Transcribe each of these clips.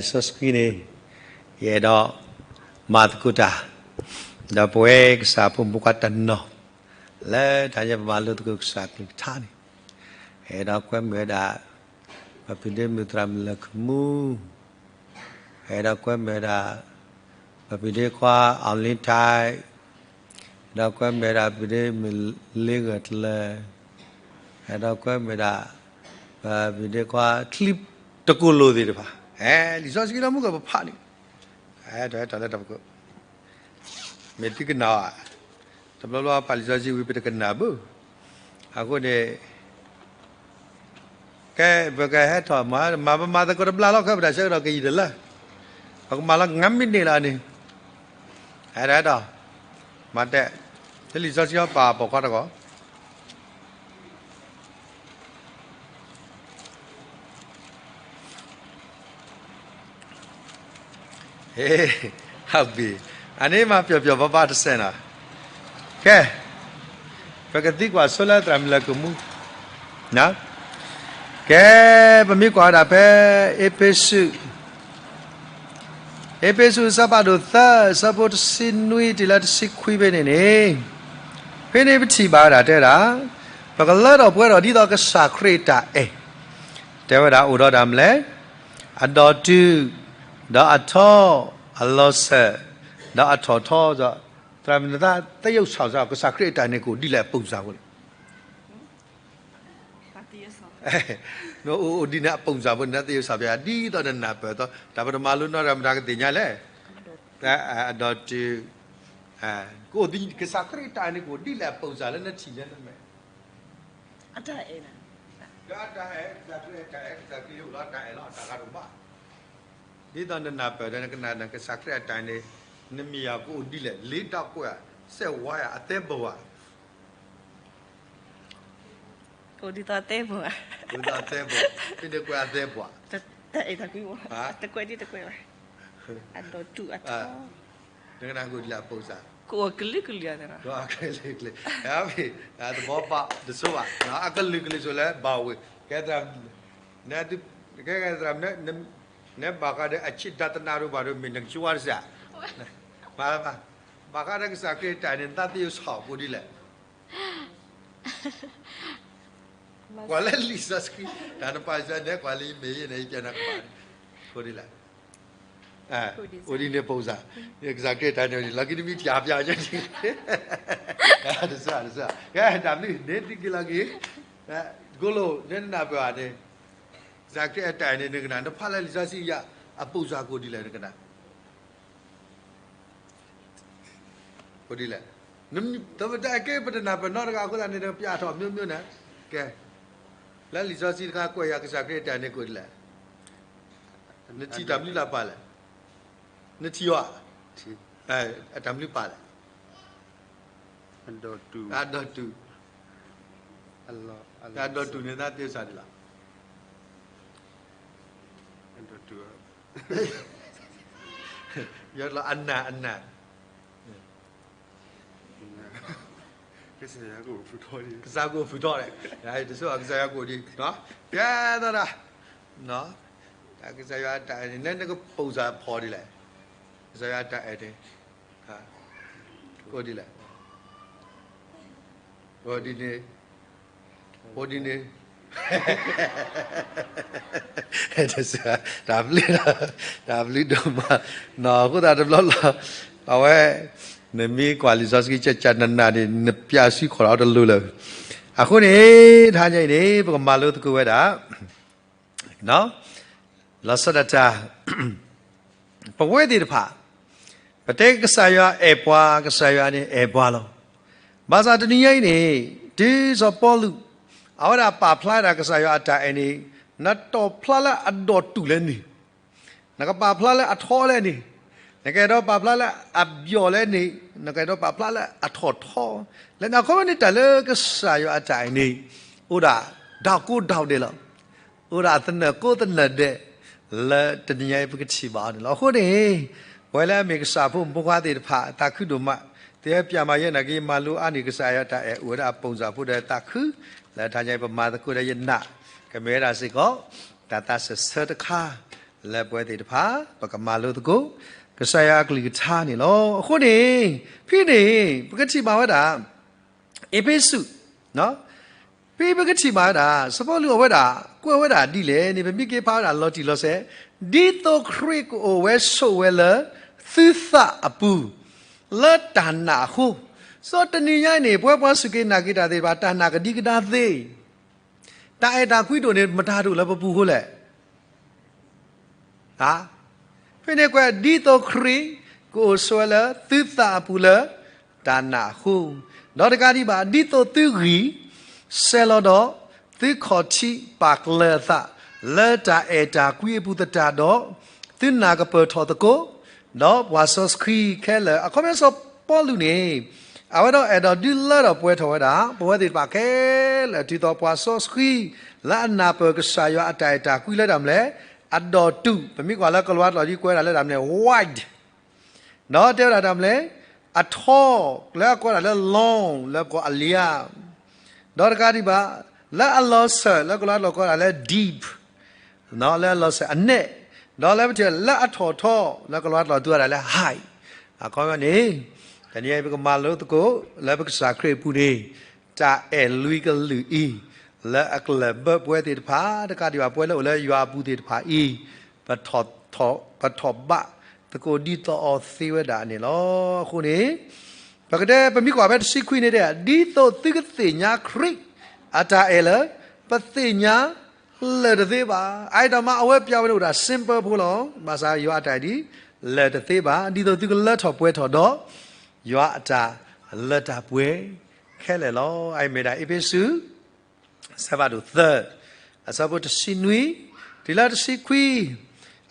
လံာ်စီဆှံန့ၣ် ယအဲၣ်ဒိးမၤသကိးတၢ် ဒီးပဝဲကစၢ်ဖိမုၣ်ဖိခွါတနီၤ လၢတၢ်ညါပမၤလိသကိးကစၢ်အကလုၢ်ကထါန့ၣ် အဲၣ်ဒိးကွဲမုာ်ဝဲဒၣ် ပှၤဖံးဒ့မုၣ်သရၣ်မုၣ်လၢၢ်ခမူ အဲၣ်ဒိးကွဲမုာ်ဝဲဒၣ် ပှၤဖံးဒ့ခွါ အောင်လင်းထိုက် အဲၣ်ဒိးကွဲမုာ်ဝဲဒၣ် ဖံးဒ့မုၣ်လ့ဂၢၢ်တလၢ အဲၣ်ဒိးကွဲမုာ်ဝဲဒၣ် ပှၤဖံးဒ့ခွါ ချံတကိၢ်လိာ်သ့ၣ်တဖၣ် အဲ လံာ်စီဆှံလၢမုၢ်ကပဖးန့ၣ် အဲ တၢ်အဲၣ်တၢ်လၢတၢ်ပက မ့ၢ်သုကနၣ်ဧါ တဘျီဘျီပာ်လံာ်စီဆှံဝံၤပတကနၣ်ဘၣ် အဃိန့ၣ် ကဲ ပကဟဲထီၣ်မၤ မၤပမၤသကိးတဘျီလီၤ ခဲပတၢ်ဆၢကတီၢ်ကယံာ်တလၢ ပကမၤလီၤ ငါးမိနစ်လီၤန့ၣ် အဲၣ်ဒိး မၤတဲ လၢလံာ်စီဆှံအီၤပာ်ပိာ်ခွါတဂီၢ် ဟ့ ဟးဘ့ၣ် အန့ၣ်မၤပျီၢ်ပျီၢ်ဘၣ်ဘၣ်တစဲးနီၤ ကဲ ပကသံကွၢ်ဆိလၢသရၣ်မုၣ်လၢၢ်ခမူ ကဲ ပမ့ၢ်ကွၢ်ဝဲဒၣ်ဖဲ အ့းဖ့းစူး အ့းဖ့းစူး အဆၢဖးဒိၣ်သၢ အဆၢဖိတဆံနွံတုၤလၢတဆံခွံဖဲန့ၣ်န့ၣ် ဖဲန့ၣ်ပထံၣ်ဘၣ်ဝဲဒၣ်တဲဝဲဒၣ် ပကလၢထီၣ်ပှဲၤထီၣ်ဒ်သိးကစၢ်ခရံာ်အတၢ်အဲၣ် တဲဝဲဒၣ်အိၣ်ဒီးတၢ်မနုၤလဲၣ် အဒီးတုၤ ဒီးအထီ အလီၤစၢၤ ဒီးအထီၣ်ထီ သရၣ်မုၣ်နသးသယုၢ်စီၤ ကစၢ်ခရံာ်အတၢ်အဲၣ်န့ၣ်ကအိၣ်ဒ်လဲၣ်အပုံစံဖိလဲၣ် နအိၣ်ဒ်န့ၣ်အပုံစံဖိန့ၣ် နသယုၢ်စီၤ ဒ်သိးနနၢ်ပၢၢ်အသိး တၢ်ပတမၤလိနီတမံၤကသ့ၣ်ညါလဲၣ် အဒီးတုၤ ကအိၣ်ဒ် ကစၢ်ခရံာ်အတၢ်အဲၣ်န့ၣ်ကအိၣ်ဒ်လဲၣ်အပုံစံလၢနထံၣ်လၢနမဲာ် အတၢ်အဲၣ် ကစၢ်ခရံာ်တၢ်အဲၣ် ကစၢ်ခရံာ်အိၣ်လီၤတၢ်အဲၣ်လီၤ တၢ်ဂၤတဘၣ် ဒ်သိးနနၢ်ပၢၢ်ဒီးနကနၣ် ကစၢ်ခရံာ်အတၢ်အဲၣ်န့ၣ် နမ့ၢ်ယၤကအိၣ်ဒ်လဲၣ် လ့တၢ်ကွဲးဧါ စဲးဝါဧါ အသဲဘိဧါ ကအိၣ်ဒ်သိးအသဲဘိဧါ ဒ်သိးအသဲဘိ ဖဲန့ၣ်ကွဲးအသဲဘိဧါ တၢ်အဲၣ်တၢ်ကွံ တကွဲးဒ်တကွဲးဘၣ် အဒီးတုၤအထီ နကနၣ်ကအိၣ်ဒ်လဲၣ်အပုံစံ ကအိၣ်ကလုာ်ကလုာ်ဧါ ကလုာ်ကလုာ် သဘီပၢ်တဆိဘၣ် အကလုာ်ကလုာ်ဆိလၢဘၣ်ဝ့ၤ ကဲသရၣ် ကဲသရၣ် နဘၣ်ဃးဒီးအဆံးဒါသနၤဒိၣ်ဘၣ်ဒိၣ်မ့ၢ်နကဆိဝါတစဲး ဘၣ်ဃးဒီးကစၢ်ခရံာ်တၢ်အဲၣ်န့ၣ် နသးသယုၢ်စီၤကအိၣ်ဒ်လဲၣ် ကွၢ်လၢလံာ်စီဆှံ တၢ်နပာ်စၢၤန့ၣ် ကွၢ်လၢယမ့ၢ်ယဲန့ၣ် ယကဲနကပာ်န့ၣ် ကအိၣ်ဒ်လဲၣ် အိၣ်ဒ်န့ၣ်ပုံစံ ကစၢ်ခရံာ်တၢ်န့ၣ် လီၤကံနမံၤတၢ်ပျၢ်ညါန့ၣ် တစၢ်တစၢ် ကဲတၢ်မနုၤန့ၣ် သုက့ၤလီၤက့ၤ ကိးလိာ် နနၢ်ပၢၢ်ဧါန့ၣ် ကစၢ်ခရံာ်အတၢ်အဲၣ်န့ၣ် နကနၣ် နဖးလၢလံာ်စီဆှံယၤ အပုံစံကအိၣ်ဒ်လဲၣ် နကနၣ် ကအိၣ်ဒ်လဲၣ် တမ့ၢ်တၢ်ကဲ ပတနၢ်ပၢၢ်နီတဂၤအဃိသတးန့ၣ် ပျၢ်ထီၣ်မျိုးမျိုးန့ၣ် ကဲ လၢလံာ်စီဆှံတခါကွဲးယၤ ကစၢ်ခရံာ်အတၢ်အဲၣ်န့ၣ်ကအိၣ်ဒ်လဲၣ် နထံၣ်တၢ်မနုၤလၢအပာ်လဲၣ် နထံၣ်အီၤ အတၢ်မနုၤပာ်လဲၣ် အဒီးတုၤ အဒီးတုၤန့ၣ် သးသ့စၢ်ဒ်လဲၣ် ယလီၤအနၢ်အနၢ် ကစၢ်ယွၤကအိၣ်ဖုးထီၣ်န့ၣ် တစိၢ်ကစၢ်ယွၤကအိၣ်ဒံး ကဲသရၣ် ကစၢ်ယွၤအတၢ်အဲၣ်န့ၣ် နကပုံစံဖီဒ်လဲၣ် ကစၢ်ယွၤအတၢ်အဲၣ်န့ၣ် ကအိၣ်ဒ်လဲၣ် ကအိၣ်ဒ်န့ၣ် ကအိၣ်ဒ်န့ၣ် တၢ်ဘျုး တၢ်ဘျုးဒိၣ်မး အဃိသတးတဘျီလီၤ အဝဲ နမ့ၢ်ကွၢ်လံာ်စီဆှံကကနနၤန့ၣ် နပျၢ်စုခီၣ်ထီၣ်တလိၤလၢၤ အဃိန့ၣ် တဟါညါအံၤန့ၣ် ပကမၤလိသကိးဝဲဒၣ် လီၤဆီဒၣ်တၢ် ပဝဲသ့ၣ်တဖၣ် ပတဲကစၢ်ယွၤအဲၣ်ပှၤ ကစၢ်ယွၤန့ၣ်အဲၣ်ပှၤလီၤ. ဘၣ်ဆၣ်တနံၤညါအံၤန့ၣ် တုၤစီၤပီလူး အဝဲဒၣ်ပာ်ဖျါဒၣ်ကစၢ်ယွၤအတၢ်အဲၣ်န့ၣ် နတီၢ်ဖျါလၢအဒီၣ်တူာ်လဲၣ်န့ၣ် နကပာ်ဖျါလၢအထီလဲၣ်န့ၣ် နကအဲၣ်ဒိးပာ်ဖျါလၢအဘျီၣ်လဲၣ်န့ၣ် နကအဲၣ်ဒိးပာ်ဖျါလၢအထီၣ်ထီ လၢနခီန့ၣ်တၢ်လၢကစၢ်ယွၤအတၢ်အဲၣ်န့ၣ် အိၣ်ဒၣ်ဒၣ်ကိးဒၣ်ဒဲးလီၤ. အိၣ်ဒၣ်သနၢၣ်ကိးသနၢၣ်ဒဲး လၢတနံၤညါအံၤပကထံၣ်ဘၣ်အီၤန့ၣ်လီၤ. အဃိန့ၣ် ပဝဲလၢအမ့ၢ်ကစၢ်ဖိမုၣ်ဖိခွါသ့ၣ်တဖၣ် သးခုဒိၣ်မး သုဟဲပၠးမၤယဲနာ်က့ ယမၤလိအါန့ၢ်ကစၢ်ယွၤတၢ်အဲၣ်အိၣ်ဝဲဒၣ်အပုံစံဖိဒီးသးခု လၢတနံၤညါအံၤပမၤသကိးဒီးယနာ် ကမ့ၢ်ဝဲဒၣ်စ့ၢ်ကီး တၢ်သးစၢၢ်ဆၢတခါ လၢပဝဲသ့ၣ်တဖၣ် ပကမၤလိသကိး ကစၢ်ယွၤအကလုၢ်ကထါန့ၣ်လီၤ. အဃိန့ၣ် ဖဲန့ၣ် ပကထံၣ်ဘၣ်ဝဲဒၣ် အ့းဖ့းစူး ဖဲပကထံၣ်ဘၣ်ဝဲဒၣ် စီၤပီလူးအဝဲဒၣ် ကွဲးဝဲဒၣ်ဒ်လဲၣ်န့ၣ် ပမ့ၢ်က့ၤဖးဝဲဒၣ်လီၤတံၢ်လီၤဆဲး, ဒ်သိးခရံာ်ကအိၣ်ဝဲဆိးဝဲလၢ သုသးအပူၤ လၢတၢ်နာ်အဃိ, စီၤတနံၤညါအံၤန့ၣ် ပဝဲပှၤစူၢ်က့ၤနာ်က့ၤတၢ်သ့ၣ်တဖၣ် တၢ်နာ်ကဒံကဒါသ့, တၢ်အဲၣ်တၢ်ကွံဒိၣ်န့ၣ် မတၤဒိၣ်လၢပပူၤအဃိလဲၣ်. ဖဲန့ၣ်ကွဲး ဒ်သိးခရံာ်ကအိၣ်ဆိးဝဲလၢသုသးအပူၤလၢတၢ်နာ်အဃိ, ဒီးတကးဒံးဘၣ် ဒ်သိးသုဂံၢ် စဲးလီၤဒီး သုခီၣ်ထံးပာ်ကျၢၤအသး လၢတၢ်အဲၣ်တၢ်ကွံအပူၤသတးဒီး သုနာ်ကပၢၢ်ထီၣ်သကိး, ဒီးပှၤစီဆှံခဲလၢာ် အခီပညီစီၤပီလူးန့ၣ် အဝဲဒၣ်အဲၣ်ဒိးဒုးလၢထီၣ်ပှဲၤထီၣ်ဝဲဒၣ် ပဝဲသ့ၣ်တဖၣ်ခဲလၢာ် တုၤသိးပှၤစီဆှံ လၢအနၢ်ပၢၢ်ကစၢ်ယွၤအတၢ်အဲၣ်တၢ်ကွံလၢတၢ်မနုၤလဲၣ်, အဒီၣ်တုာ်, ပမ့ၢ်ကွၢ်လၢကလံးဝါကျိာ်ဒ်ကွဲးဒၣ်လၢတၢ်မနုၤလဲၣ် wide, ဒီးတဲဝဲဒၣ်တၢ်မနုၤလဲၣ်, အထီ လၢအကိးဒၣ်လၢ long လၢပကိးအလံၤ, ဒီးတကးဒံးဘၣ် လၢအလီၤစၢၤ လၢကလံးဝါကျိာ်ကိးဒၣ်လၢ deep, လၢအလီၤစၢၤအနဲၣ်, ဒီးလၢပထံၣ်လၢအထီၣ်ထီ လၢကလံးဝါကျိာ်သူဝဲဒၣ်လၢ high, အခီပညီန့ၣ် တနံၤအံၤပကမၤလိသကိး လၢပကစၢ်ခရံာ်အပူၤန့ၣ် တၢ်အဲၣ်လွံၢ်ကလုာ်အံၤ လၢအကလၢၢ်ဘၢပဝဲသ့ၣ်တဖၣ် တကးဒံးဘၣ် ပဝဲလၢအိၣ်လၢယွၤအပူၤသ့ၣ်တဖၣ်အံၤ ပထီၣ်ဘးသကိးဒ်သိးအီၤသ့ဝဲဒၣ်န့ၣ်လီၤ. အဃိန့ၣ် ပကတဲ ပမ့ၢ်ကွၢ်ဖဲတဆံခွံန့ၣ်တဲ ဒ်သိးသုကသ့ၣ်ညါခရံာ်အတၢ်အဲၣ်လၢ ပသ့ၣ်ညါလၢာ်တသ့ဘၣ်. အအံၤတၢ်မၤအဝဲပျးဝဲန့ၣ်အိၣ်ဒၣ် simple ဖိလီၤ. ဘၣ်ဆၣ်ယွၤအတၢ်အဲၣ်ဒ် လၢာ်တသ့ဘၣ် ဒ်သိးသုကလၢထီၣ်ပှဲၤထီၣ်ဒီး ယွၤအတၢ်လၢတၢ်ပှဲၤခဲလၢာ်လီၤ. အအံၤမ့ၢ်ဒၣ်အ့းဖ့းစူး အဆၢဖးဒိၣ်သၢ အဆၢဖိတဆံနွံ တုၤလၢတဆံခွံ,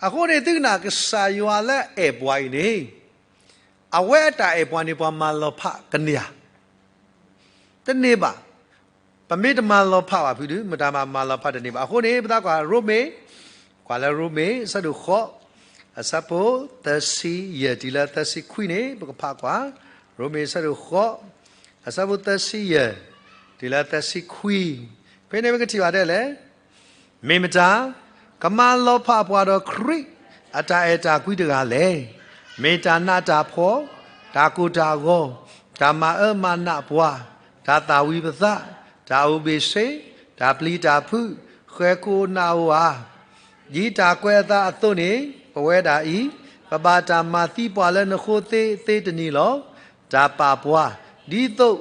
အဃိန့ၣ် သုကနၣ်ကစၢ်ယွၤလၢအအဲၣ်ပှၤအံၤန့ၣ် အဝဲအတၢ်အဲၣ်ပှၤန့ၣ် ပှၤမၤလီၤဖးကန့ၢ်ဧါ. တန့ၢ်ဘၣ်. ပမ့ၢ်တမၤလီၤဖးဘၣ်ဖုဒုး မတၤမၤမၤလီၤဖးတန့ၢ်ဘၣ်. အဃိန့ၣ် ပသးကွၢ်ရိမ့ၤ, ကွၢ်လၢရိမ့ၤ အဆၢဒိၣ်ဃိး, အဆၢဖိသၢဆံယဲၢ်တုၤလၢသၢဆံခွံန့ၣ် ပကဖးကွၢ်, ရိမ့ၤအဆၢဒိၣ်ဃိး, အဆၢဖိသၢဆံယဲၢ် တုၤလၢသၢဆံခွံ, ဖဲန့ၣ်ပကထံၣ်ဘၣ်ဒ်လဲၣ် မ့ၢ်မတၤ ကမၤလီၤဖးပှၤဒီးခရံာ်အတၢ်အဲၣ်တၢ်ကွံတဂၤလဲၣ်. မ့ၢ်တၢ်နးတၢ်ဖှီၣ်, တၢ်ကိၢ်တၢ်ဂီၤ, တၢ်မၤအၢမၤနးပှၤ, တၢ်သၣ်ဝံၤပသး, တၢ်အိၣ်ဘ့ၣ်ဆ့, တၢ်ပျံၤတၢ်ဖုး, ဃဲၤခိၣ်နၢ်အိၣ်ဧါ. ဒ်တၢ်ကွဲးအသးအသိးန့ၣ် ပဝဲဒၣ်အံၤ ပဘၣ်တၢ်မၤသံပှၤလၢနဃိသ့သ့တနံၤလီၤ. တၢ်ပာ်ပှၤ ဒ်သိး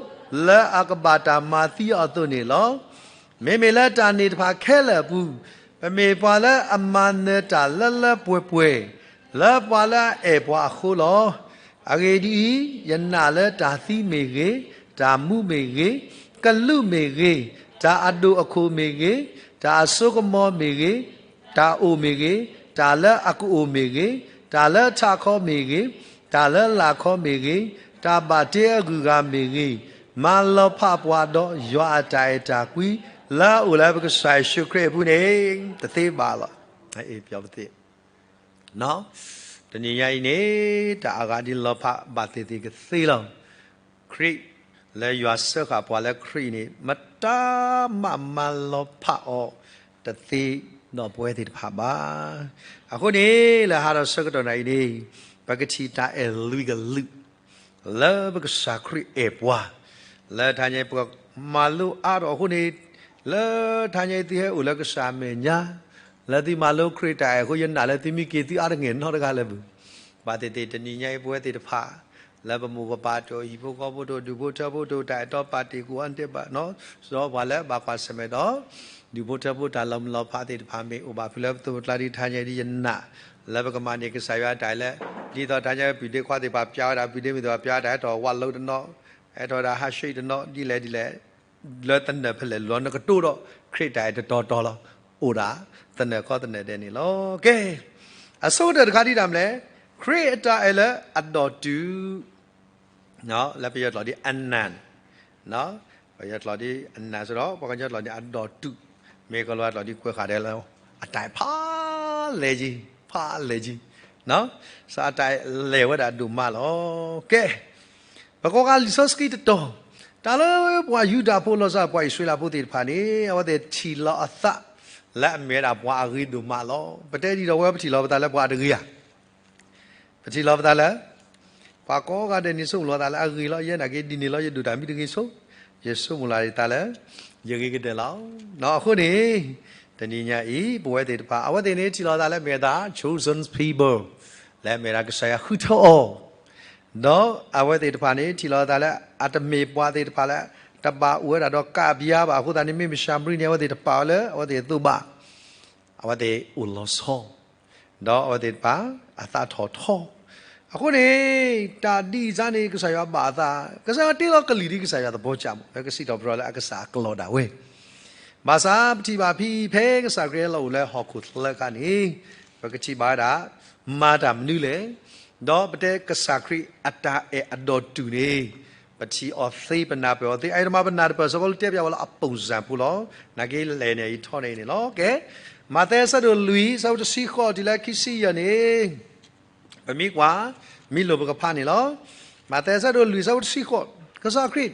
လၢအကဘၣ်တၢ်မၤသံအီၤအသိးန့ၣ်လီၤ. မ့မ့ၢ်လၢတၢ်န့ၣ်တဖၣ်ခဲလၢာ်အပူၤ ပမ့ၢ်ပှၤလၢအမၤနၢၤတၢ်လၢလၢပှဲၤပှဲၤ လၢပှၤလၢအအဲၣ်ပှၤအဃိလီၤ. အဂ့ၢ်ဒ်အံၤ, ယနာ်လၢတၢ်သံမ့ၢ်ဂ့ၤ, တၢ်မူမ့ၢ်ဂ့ၤ, ကလူးမ့ၢ်ဂ့ၤ, တၢ်အဒိၣ်အခိၣ်မ့ၢ်ဂ့ၤ, တၢ်အစိကမီၤမ့ၢ်ဂ့ၤ, တၢ်အိၣ်မ့ၢ်ဂ့ၤ, တၢ်လၢအကအိၣ်မ့ၢ်ဂ့ၤ, တၢ်လၢထးခီမ့ၢ်ဂ့ၤ, တၢ်လၢလာ်ခီမ့ၢ်ဂ့ၤ, တၢ်ဘၣ်တ့အဂုၤအဂၤမ့ၢ်ဂ့ၤ, မၤလီၤဖးပှၤဒီးယွၤအတၢ်အဲၣ်တၢ်ကွံ လၢအအိၣ်လၢပကစၢ်ယ့ၣ်ၡူးခရံာ်အပူၤန့ၣ် တသ့ဘၣ်လီၤ. ပျီပသ့ၣ် တနံၤညါအံၤန့ၣ် တၢ်အဂၤဒ်လီၤဖးဘၣ်သ့ၣ်သ့ၣ်ကသ့လီၤ. ခရံာ် လၢယွၤစၢဃာ်ပှၤလၢခရံာ်အံၤန့ၣ် မတၤမးမၤလီၤဖးအီၤတသ့ဒီးပဝဲသ့ၣ်တဖၣ်ဘၣ်. အဃိန့ၣ် လၢဟါဒီးဆၢကတီၢ်နၤအံၤန့ၣ် ပကထံၣ်တၢ်အဲၣ်လွံၢ်ကလုာ် လၢပကစၢ်ခရံာ်အဲၣ်ပှၤ လၢတဟါညါအံၤ ပကမၤလိအါထီၣ်အဃိန့ၣ် လၢတဟါညါအံၤ သုဟဲအိၣ်လၢကစၢ်အမဲာ်ညါ လၢသုမၤလိခရံာ်တၢ်အဲၣ်အဃိ ယနာ်လၢသုမံက့ၤသုအါတဂ့ၤနီတဂၤလၢၤဘၣ်. ဘၣ်သ့ၣ်သ့ၣ် တနံၤညါအံၤ ပဝဲသ့ၣ်တဖၣ် လၢပမိၢ်ပပၢ်တအိၣ် ဟံၣ်ဖိဃီဖိတအိၣ် ဒူၣ်ဖိထၢဖိတအိၣ် တၢ်အဲၣ်တီပာ်တ့ၢ် ကူၣ်အီၤတဲဘၣ်နီၤ စီၤပှၤလၢဘၣ်ကွၢ်ဆၢၣ်မဲာ်ဒီး ဒူၣ်ဖိထၢဖိတၢ်လီၤမုၢ်လီၤဖးသ့ၣ်တဖၣ် မ့ၢ်အိၣ်ဘၣ်ဖုလၢပသိးပကျါဒ်တဟါညါအံၤ ယနာ် လၢပကမၤန့ၢ်ကစၢ်ယွၤအတၢ်အဲၣ်လၢ ဒ်သိးတဟါညါ ပျုၢ်ဒ့ခွါသ့ၣ်တဖၣ် ပျါဝဲဒၣ် ပျုၢ်ဒ့မ့ၢ်သ့ၣ်တဖၣ် ပျါဝဲတၢ်ဟဲထီၣ်ဝးလိတနီၤ ဟဲထီၣ်ဝဲဒၣ်ဟးဆှံတနီၤ ဒ်လဲၣ်ဒ်လဲၣ် လၢသနၢၣ်ဖဲလဲၣ် လီၤနကတိၤဒီး ခရံာ်တၢ်အဲၣ်တတီၤတီၤလီၤ. အိၣ်ဒၣ်သနၢၣ်ခီသနၢၣ်ဒဲးန့ၣ်လီၤ. ကဲ အဆိကတၢၢ်တခါဒ်တၢ်မနုၤလဲၣ် ခရံာ်အတၢ်အဲၣ်လၢအဒီၣ်တုာ် လၢပယီၤကျိာ်ဒ်အနၢၣ် ပယီၤကျိာ်ဒ်အနၢၣ်စ့ၢ်ဒီး ပှၤကညီကျိာ်ဒ်အဒီၣ်တုာ် မ့ၢ်ကလံးဝါကျိာ်ဒ်ကွဲးဃာ်ဒဲးလၢ အတၢ်အဲၣ်ဖးလဲၢ်ကံ ဖးလဲၢ်ကံ စးအတၢ်အဲၣ်လဲၢ်ဝဲဒၣ်ဒိၣ်မးလီၤ. ကဲ ပကွၢ်က့ၤလံာ်စီဆှံတတီၤ တၢ်လၢပှၤယူဒၤဖိလီၤဆီဒၣ် ပှၤအံၣ်စရ့လးဖိသ့ၣ်တဖၣ်န့ၣ် အဝဲသ့ၣ်ထံၣ်လီၤအသး လၢအမ့ၢ်ဝဲဒၣ်ပှၤအဂ့ၤဒိၣ်မးလီၤ. ပတဲဒ်ဒီးဝဲပထံၣ်လီၤပသးလၢပှၤတဂ့ၤဧါ. ပထံၣ်လီၤပသးလၢ ပှၤကိးဂၤဒဲးန့ၣ်ဆိကမိၣ်လီၤသးလၢအဂ့ၤလီၤ. ယဲနာ်က့ ဒ်န့ၣ်လီၤယဒိၣ်တၢ်မ့ၢ်တဂ့ၤဆိ, ယဆိကမိၣ်လီၤသးလၢ ယဂ့ၤကတၢၢ်လီၤ. အဃိန့ၣ် တနံၤညါအံၤ ပဝဲသ့ၣ်တဖၣ် အဝဲသ့ၣ်န့ၣ်ထံၣ်လီၤသးလၢမ့ၢ်အသး chosen people လၢအမ့ၢ်ဝဲဒၣ်ကစၢ်ယွၤဃုထၢအီၤ ဒီးအဝဲသ့ၣ်တဖၣ်န့ၣ် ထံၣ်လီၤသးလၢ အတမ့ၢ်ပှၤသ့ၣ်တဖၣ်လၢ တဘၣ်အိၣ်ဝဲဒၣ်ဒီးကးပယါဘၣ်. အဃိသတးန့ၣ် မ့ၢ်မၡၤမရံန့ၣ် အဝဲသ့ၣ်တပာ်အီၤလၢ အဝဲသ့ၣ်အသိးဘၣ်. အဝဲသ့ၣ်အိၣ်လီၤဆီ ဒီးအဝဲသ့ၣ်တဖၣ် အသးထီၣ်ထီ. အဃိန့ၣ် တၢ်ဒ်အံၤန့ၣ် ကစၢ်ယွၤဘၣ်အသး, ကစၢ်ယွၤတ့လီၤကလံၤဒ်ကစၢ်ယွၤသဘောကျ ကစံးထီၣ်ပတြၢၤလၢအကစၢ်အကလီၢ်ဒၣ်ဝဲ ဘၣ်ဆၣ်ပထံၣ်ဘၣ်ဖဲ ဖဲကစၢ်ခရံာ်ဟဲလီၤအိၣ်လၢဟီၣ်ခိၣ်ချၢအခါန့ၣ် ပကထံၣ်ဘၣ်ဝဲဒၣ် မၤတၢ်မနုၤလဲၣ်, ဒီးပတဲကစၢ်ခရံာ်အတၢ်အဲၣ်အဒီးတူၢ်န့ၣ် ပထံၣ်အီၤသ့ ပနၢ်ပၢၢ်အီၤသ့, အအံၤတမၤပနၢ်တပၢၢ် စီၤပီလူးတဲပျးဝဲလၢအ ပုံစံ ဖိလီၤ. နာ်က့လဲၣ်န့ၣ် အံၤထီၣ်န့ၣ်န့ၣ်လီၤ. ကဲ, မးသဲအဆၢဒိၣ်လွံၢ် အဆၢဖိတဆံဃိးတုၤလၢခံဆံယဲၢ်န့ၣ် ပမ့ၢ်ကွၢ် မ့ၢ်လိၣ်ပကဖးန့ၣ်လီၤ. မးသဲအဆၢဒိၣ်လွံၢ် အဆၢဖိတဆံဃိး, ကစၢ်ခရံာ်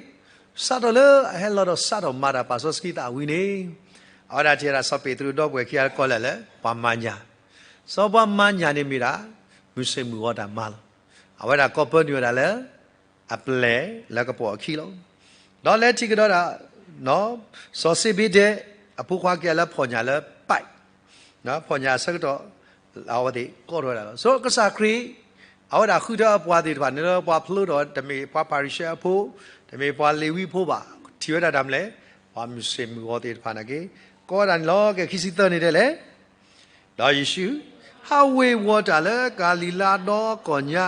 စးထီၣ်လၢအဟဲလီၤဒီးစးထီၣ်မၤတၢ်ပာ်စီဆှံသးဝံၤန့ၣ် အဝဲဒၣ်ထံၣ်ဝဲဒၣ်စီၤပ့းတရူးဒီပုၢ်ဝဲၢ်ခံဂၤကိးလၢာ်လၢ ပှၤမၤညၣ်, စီၤပှၤမၤညၣ်န့ၣ်မ့ၢ်ဒၣ် မုၢ်ဆ့ၣ်မုၢ်ဂီၤတၢ်မၤလီၤ. အဝဲဒၣ်ကိးပၢနုာ်ဝဲဒၣ်လၢ အပျဲၢ်လၢကပိာ်အခံလီၤ. ဒီးလဲၤထံၣ်ကဒီးဒၣ် စီၤစ့ဘ့ဒဲး အဖိခွါက့ၤလၢဖီၣ်ညၣ်လၢပဲး, ဖီၣ်ညၣ်အဆၢကတီၢ် အဝဲသ့ၣ်ကိးထီၣ်ဝဲဒၣ်လီၤ. စီၤကစၢ်ခရံာ် အဝဲဒၣ်ဃုထၢအပှၤသ့ၣ်တဖၣ်န့ၣ်လၢပှၤဖျိထီၣ် တမ့ၢ်ပှၤဖၤရံၤၡဲအဖိ, တမ့ၢ်ပှၤလ့ၤဝံဖိဘၣ်, ထံၣ်ဝဲဒၣ်တၢ်မနုၤလဲၣ်, ပှၤမုၢ်ဆ့ၣ်မုၢ်ဂီၤသ့ၣ်တဖၣ်နာ်က့ ကိးဝဲဒၣ်န့ၣ်လီၤ. ကဲ ခံဆံသၢန့ၣ်တဲလဲၣ် ဒီးယ့ၣ်ၡူး ဟးဝ့ၤဝီၤတၢ်လၢကၤလံၤလါဒီကီၢ်ညါ,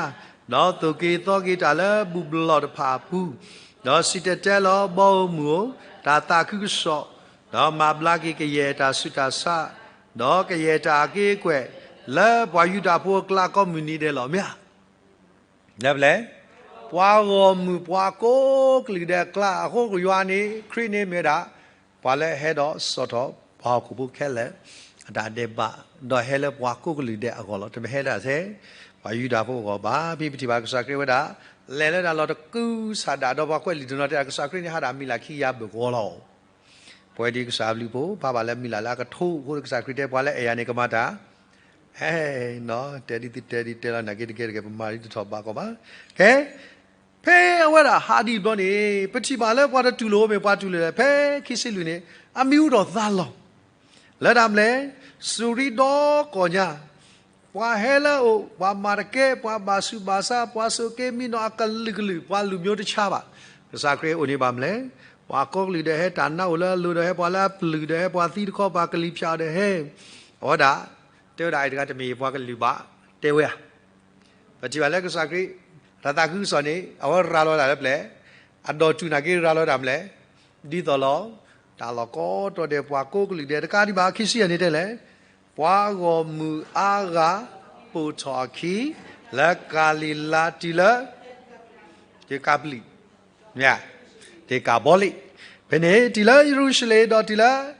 ဒီးသိၣ်က့ၤသီက့ၤတၢ်လၢဘူၣ်ဘျီၣ်တဖၣ်အပူၤ, ဒီးစံၣ်တဲၤတဲလီၤဘီဧိၤမုၢ်ဧိၤ တၢ်သးခုကစီၣ်, ဒီးမၤဘျါက့ၤကယဲၢ်တၢ်ဆူးတၢ်ဆါ, ဒီးကယဲၢ်တၢ်အက့ၢ်အကွဲၢ် လၢပှၤယူဒၤဖိအကျါကိးမုၢ်နံၤဒဲးလီၤ. မ့ၢ်ဧါ. လၢပျဲၢ် ပှၤဂီၢ်မုၢ်ပှၤကိးကလုာ်ဒဲးအကျါ, အဃိယွၤန့ၣ် ခရံာ်န့ၣ်မ့ၢ်ဝဲဒၣ် ပှၤလၢဟဲဒီးစိာ်ထီၣ်ပှၤဟီၣ်ခိၣ်ဖိခဲလၢာ် အတၢ်ဒဲးဘး, ဒီးဟဲလၢပှၤကိးကလုာ်ဒဲးအဂီၢ်လီၤ. တမ့ၢ်ဟဲဒၣ်ထဲ ပှၤယူဒၤဖိအဂီၢ်ဘၣ်. ဖဲပထံၣ်ဘၣ်ကစၢ်ခရံာ်ဝဲဒၣ် လဲၤလၢတၢ်လီၢ်တကူစၢ်ဒၣ် ဒီးပှၤကွဲးလံာ်တနီၤတဲဒၣ် ကစၢ်ခရံာ်န့ၣ်ဟးဒၣ်မံၤလၢ်ခံကယၤဘၢၣ်ဂီၤလီၤ. ပဝဲဒ်ကစၢ်အဘျုးအဖှိၣ် ဘၣ်ဘၣ်လၢမံၤလၢ်လၢအကထိအဃိ ကစၢ်ခရံာ်တဲ ပှၤလၢအဲၣ်ယၤန့ၣ် ကမၤတၢ်, ဟဲ, တဲဒ်သုတဲဒ်တဲလီၤ နာ်က့တကဲတကဲ ပမၤဒ်တထီၣ်ဘးကီးဘၣ်. ကဲ, ဖဲအဝဲဒၣ်ဟးဒ်အံၤဘျီန့ၣ် ပထံၣ်ဘၣ်လၢပှၤတတူၢ်လိာ်မ့ၢ်ပှၤတူၢ်လိာ်လဲၣ်, ဖဲခံဆံလွံၢ်န့ၣ် အမံၤဟူထီၣ်သါလီၤ. လၢတၢ်မနုၤလဲၣ်, စူၤရံဒီကီၢ်ညါ ပှၤဟဲလၢအအိၣ်, ပှၤမၤတကဲ, ပှၤဘၣ်ဆူးဘၣ်ဆါ, ပှၤဆိးက့မံနီၤအကလုာ်ကလုာ်, ပှၤလုာ်မျိုးတခြားဘၣ်. ကစၢ်ခရံာ်အိၣ်န့ၣ်ဘၣ်မနုၤလဲၣ်, ပှၤကိးကလုာ်ဒဲးဟဲ, တၢ်နါအိၣ်လၢအလိၤဒီးဟဲ, ပှၤလၢအပျုၢ်ဒီးဟဲ, ပှၤသံတခီပၤကလံၤဖၠးအီၤဒီးဟဲ, အဝဲဒၣ် တဲဝဲဒၣ်အံၤတဂၤတမ့ၢ်ပှၤကလုာ်ဘၣ်, တဲဝဲဧါ. ပထံၣ်ဘၣ်လၢကစၢ်ခရံာ် တၢ်သးခုကစီၣ်န့ၣ် အဝဲရၤလီၤဝဲဒၣ်လၢပျဲၢ်, အဒီတူၢ်နာ်က့ရၤလီၤဝဲဒၣ်မနုၤလဲၣ်, ဒ်သိးလီၤ, တၢ်လီၢ်ကိးတီၤဒဲး ပှၤကိးကလုာ်ဒဲးတကးဒံးဘၣ် ခံဆံယဲၢ်န့ၣ်တဲလဲၣ်, ပှၤဂီၢ်မုၢ်အါဂၤ ပိာ်ထီၣ်အခံ လၢကၤလံၤလါတုၤလၢ ဒ့ကၤပလံး, မ့ၢ်ဧါ, ဒ့ကၤဘီလံး, ဖဲန့ၣ်တုၤလၢယရူၤၡလ့ၣ် ဒီးတုၤလၢ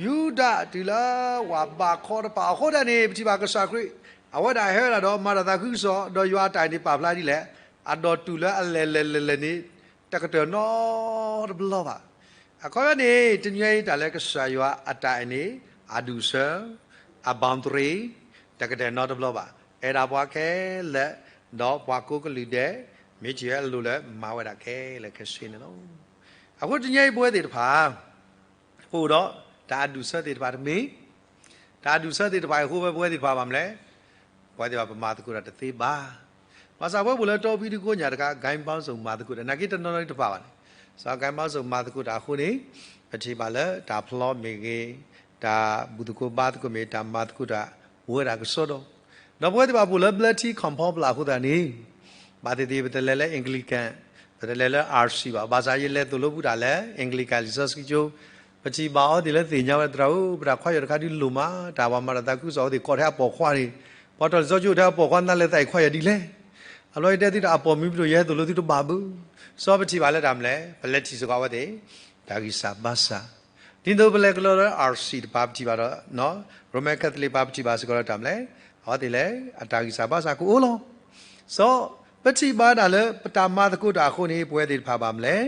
ယူဒၤ တုၤလၢဝၤဘးခီတဖၣ်အဃိသတးန့ၣ် ပထံၣ်ဘၣ်ကစၢ်ခရံာ် အဝဲဒၣ်ဟဲဝဲဒၣ်ဒီးမၤတၢ်သးခုကစီၣ် ဒီးယွၤအတၢ်အဲၣ်န့ၣ်ပာ်ဖျါဒ်လဲၣ်, အဒီတူၢ်လၢအလဲၤလဲၤလဲၤလဲၤန့ၣ် တကတၢၢ်နီတဘျီဘၣ်. အခီပညီန့ၣ် တနံၤအံၤတၢ်လၢကစၢ်ယွၤအတၢ်အဲၣ်န့ၣ် အဒူၣ်အဆၢ အ boundary တကတၢၢ်နီတဘျီဘၣ်. အဲၣ်ဒၣ်ပှၤခဲလၢာ် ဒီးပှၤကိးကလုာ်ဒဲး မ့ၢ်ထံၣ်ဝဲအလိၤလၢမၤဝဲဒၣ်ခဲလၢာ်ခဲဆ့န့ၣ်လီၤ. အဃိတနံၤအံၤပဝဲသ့ၣ်တဖၣ် ပအိၣ်ဒီးတၢ်အဒူၣ်အဆၢသ့ၣ်တဖၣ်တမ့ၢ်, တၢ်အဒူၣ်အဆၢသ့ၣ်တဖၣ်အံၤအဃိ ပဝဲသ့ၣ်တဖၣ်ဘၣ်မနုၤလဲၣ်, ပဝဲသ့ၣ်တဖၣ်ပမၤသကိးတၢ်တသ့ဘၣ်. ဘၣ်ဆၣ်ပဝဲပအိၣ်လၢတီဖံးဒူကိးညၣ်တခါ ဂိုဏ်းပေါင်းစုံ မၤသကိးတၢ် နာ်က့တနီၤနီၤတဖၣ်ဘၣ်န့ၣ်, ဘၣ်ဆၣ် ဂိုဏ်းပေါင်းစုံ မၤသကိးတၢ်အဃိန့ၣ် ပထံၣ်ဘၣ်လၢတၢ်ဖျီမ့ၢ်ဂ့ၤ, တၢ်ဘူၣ်သကိးဘါသကိးမ့ၢ်ဂ့ၤ, တၢ်မၤသကိးတၢ် ပဝဲဒၣ်ကစီဒီ, ဒီးပဝဲသ့ၣ်တဖၣ်ပအိၣ်လၢဘျၢထံ ခီၣ်ဖီပျၢ်အဃိသတးန့ၣ် ဘၣ်သ့ၣ်သ့ၣ် ပတလဲၤလၢ Anglican, ပတလဲၤလၢ RC ဘၣ်. ဘၣ်ဆၣ်ယလဲၤသိၣ်လိပူၤတၢ်လၢ Anglican လံာ်စီဆှံကၠိ, ပထံၣ်ဘၣ်အီၤသ့ၣ်လၢသ့ၣ်ညါဝဲသရၣ်ဧၢ, ပတၢ်ခွါယွၤတခါဒုးလိၣ်မး, တၢ်ပှၤမၤတၢ်သးခုကစီၣ်အီၤသ့ၣ်ကိးထဲအပိာ်ခွါန့ၣ်, ပှၤတီၢ်လံာ်စီဆှံကၠိထဲအပိာ်ခွါ နလဲၤသးအံၤခွါယွၤဒ်လဲၣ်. အဘျီယတဲသုတၢ်အပိာ်မုၣ်ပဒိၣ် ယဟဲသိၣ်လိသုတဘၣ်ဘၣ်. စီၤပထံၣ်ဘၣ်လၢတၢ်မနုၤလဲၣ်, ပလဲၤထံၣ်စ့ၢ်ကီးအဝဲသ့ၣ် တၢ်ဂံၢ်စၢ်ဘါစၢ် ဒ်သိးပလဲၤကလီလၢ RC တဖၣ်ပထံၣ်ဘၣ်ဒီး Roman Catholic ပၣ်ပထံၣ်ဘၣ်စ့ၢ်ကီးလၢတၢ်မနုၤလဲၣ်, အဝဲသ့ၣ်လဲၤအတၢ်ဂံၢ်စၢ်ဘါစၢ်ကအိၣ်လီၤ. စီၤပထံၣ်ဘၣ်ဒၣ်လၢပတၢ်မၤသကိးတၢ်အဃိန့ၣ် ပဝဲသ့ၣ်တဖၣ်ဘၣ်မနုၤလဲၣ်,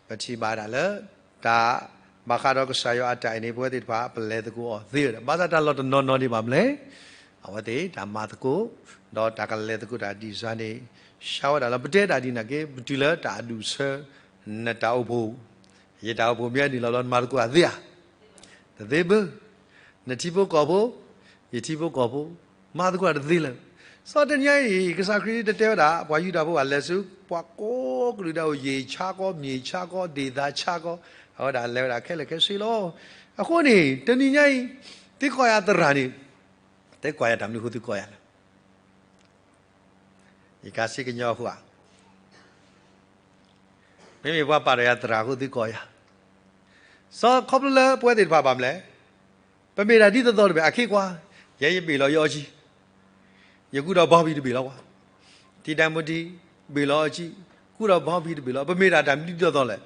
ပထံၣ်ဘၣ်ဒၣ်လၢတၢ် ဘၣ်ဃးဒီးကစၢ်ယွၤအတၢ်အဲၣ်န့ၣ် ပဝဲသ့ၣ်တဖၣ် ပလဲၤသကိးအီၤသ့ဝဲဒၣ်. ဘၣ်ဆၣ်တၢ်လီၢ်တနီၤနီၤဒံးဘၣ်မနုၤလဲၣ်, အဝဲသ့ၣ်တၢ်မၤသကိး, ဒီးတၢ်ကလဲၤသကိးတၢ်ဒ်စၢ်န့ၣ် ဆှၢဝဲဒၣ်လီၤ. ပတဲတၢ်ဒ်န့ၣ်က့ ပတုၤလၢတၢ်အဒူၣ်အဆၢ, နတၢ်အိၣ်ဖှိၣ်, ယတၢ်အိၣ်ဖှိၣ်မ့ၢ်အနုာ်လီၤဘျီ နမၤသကိးအသ့ဧါ, တသ့ဘၣ်. နထံဖိကီၢ်ဖိ, ယထံဖိကီၢ်ဖိ, မၤသကိးတၢ်တသ့လၢၤ. စီၤတနံၤညါအံၤ ကစၢ်ခရံာ်တတဲဝဲဒၣ် ပှၤယူဒၤဖိဘၣ်လဲၤဆူ ပှၤကိးကလုာ်ဒၣ်အိၣ် ယံာ်ဆါကီ မံၤဆါကီ ဒ့ၣ်သးဆါကီ, အဝဲဒၣ်လဲၤဝဲဒၣ်ခဲလၢာ်ခဲဆ့လီၤ. အဃိန့ၣ် တနံၤညါအံၤ သုကိးယၤသရၣ်န့ၣ်, သုကိးယၤတၢ်မနုၤအဃိသုကိးယၤလဲၣ်. ယကစံးကညီအဃိဧါ, မ့မ့ၢ်ပှၤပာ်ဒီးယၤသရၣ်အဃိသုကိးယၤ, စီၤခီဖျိလၢပဝဲသ့ၣ်တဖၣ်ဘၣ်မနုၤလဲၣ်, ပမ့ၢ်တၢ်ဒ်သိးသိးတမ့ၢ် အခံကွၢ်, ယဲယဘ့ၣ်လီၤယအီကံ, ယကူဒီးဘီဘံၣ်တဘ့ၣ်လီၤကွၢ်, တံၤဒၣ်မူတံၤ, ဘ့ၣ်လီၤအီကံ, ကူဒီးဘီဘံၣ်တဘ့ၣ်လီၤ, ပမ့ၢ်တၢ်တၢ်မနုၤဒ်သိးသိးလဲၣ်.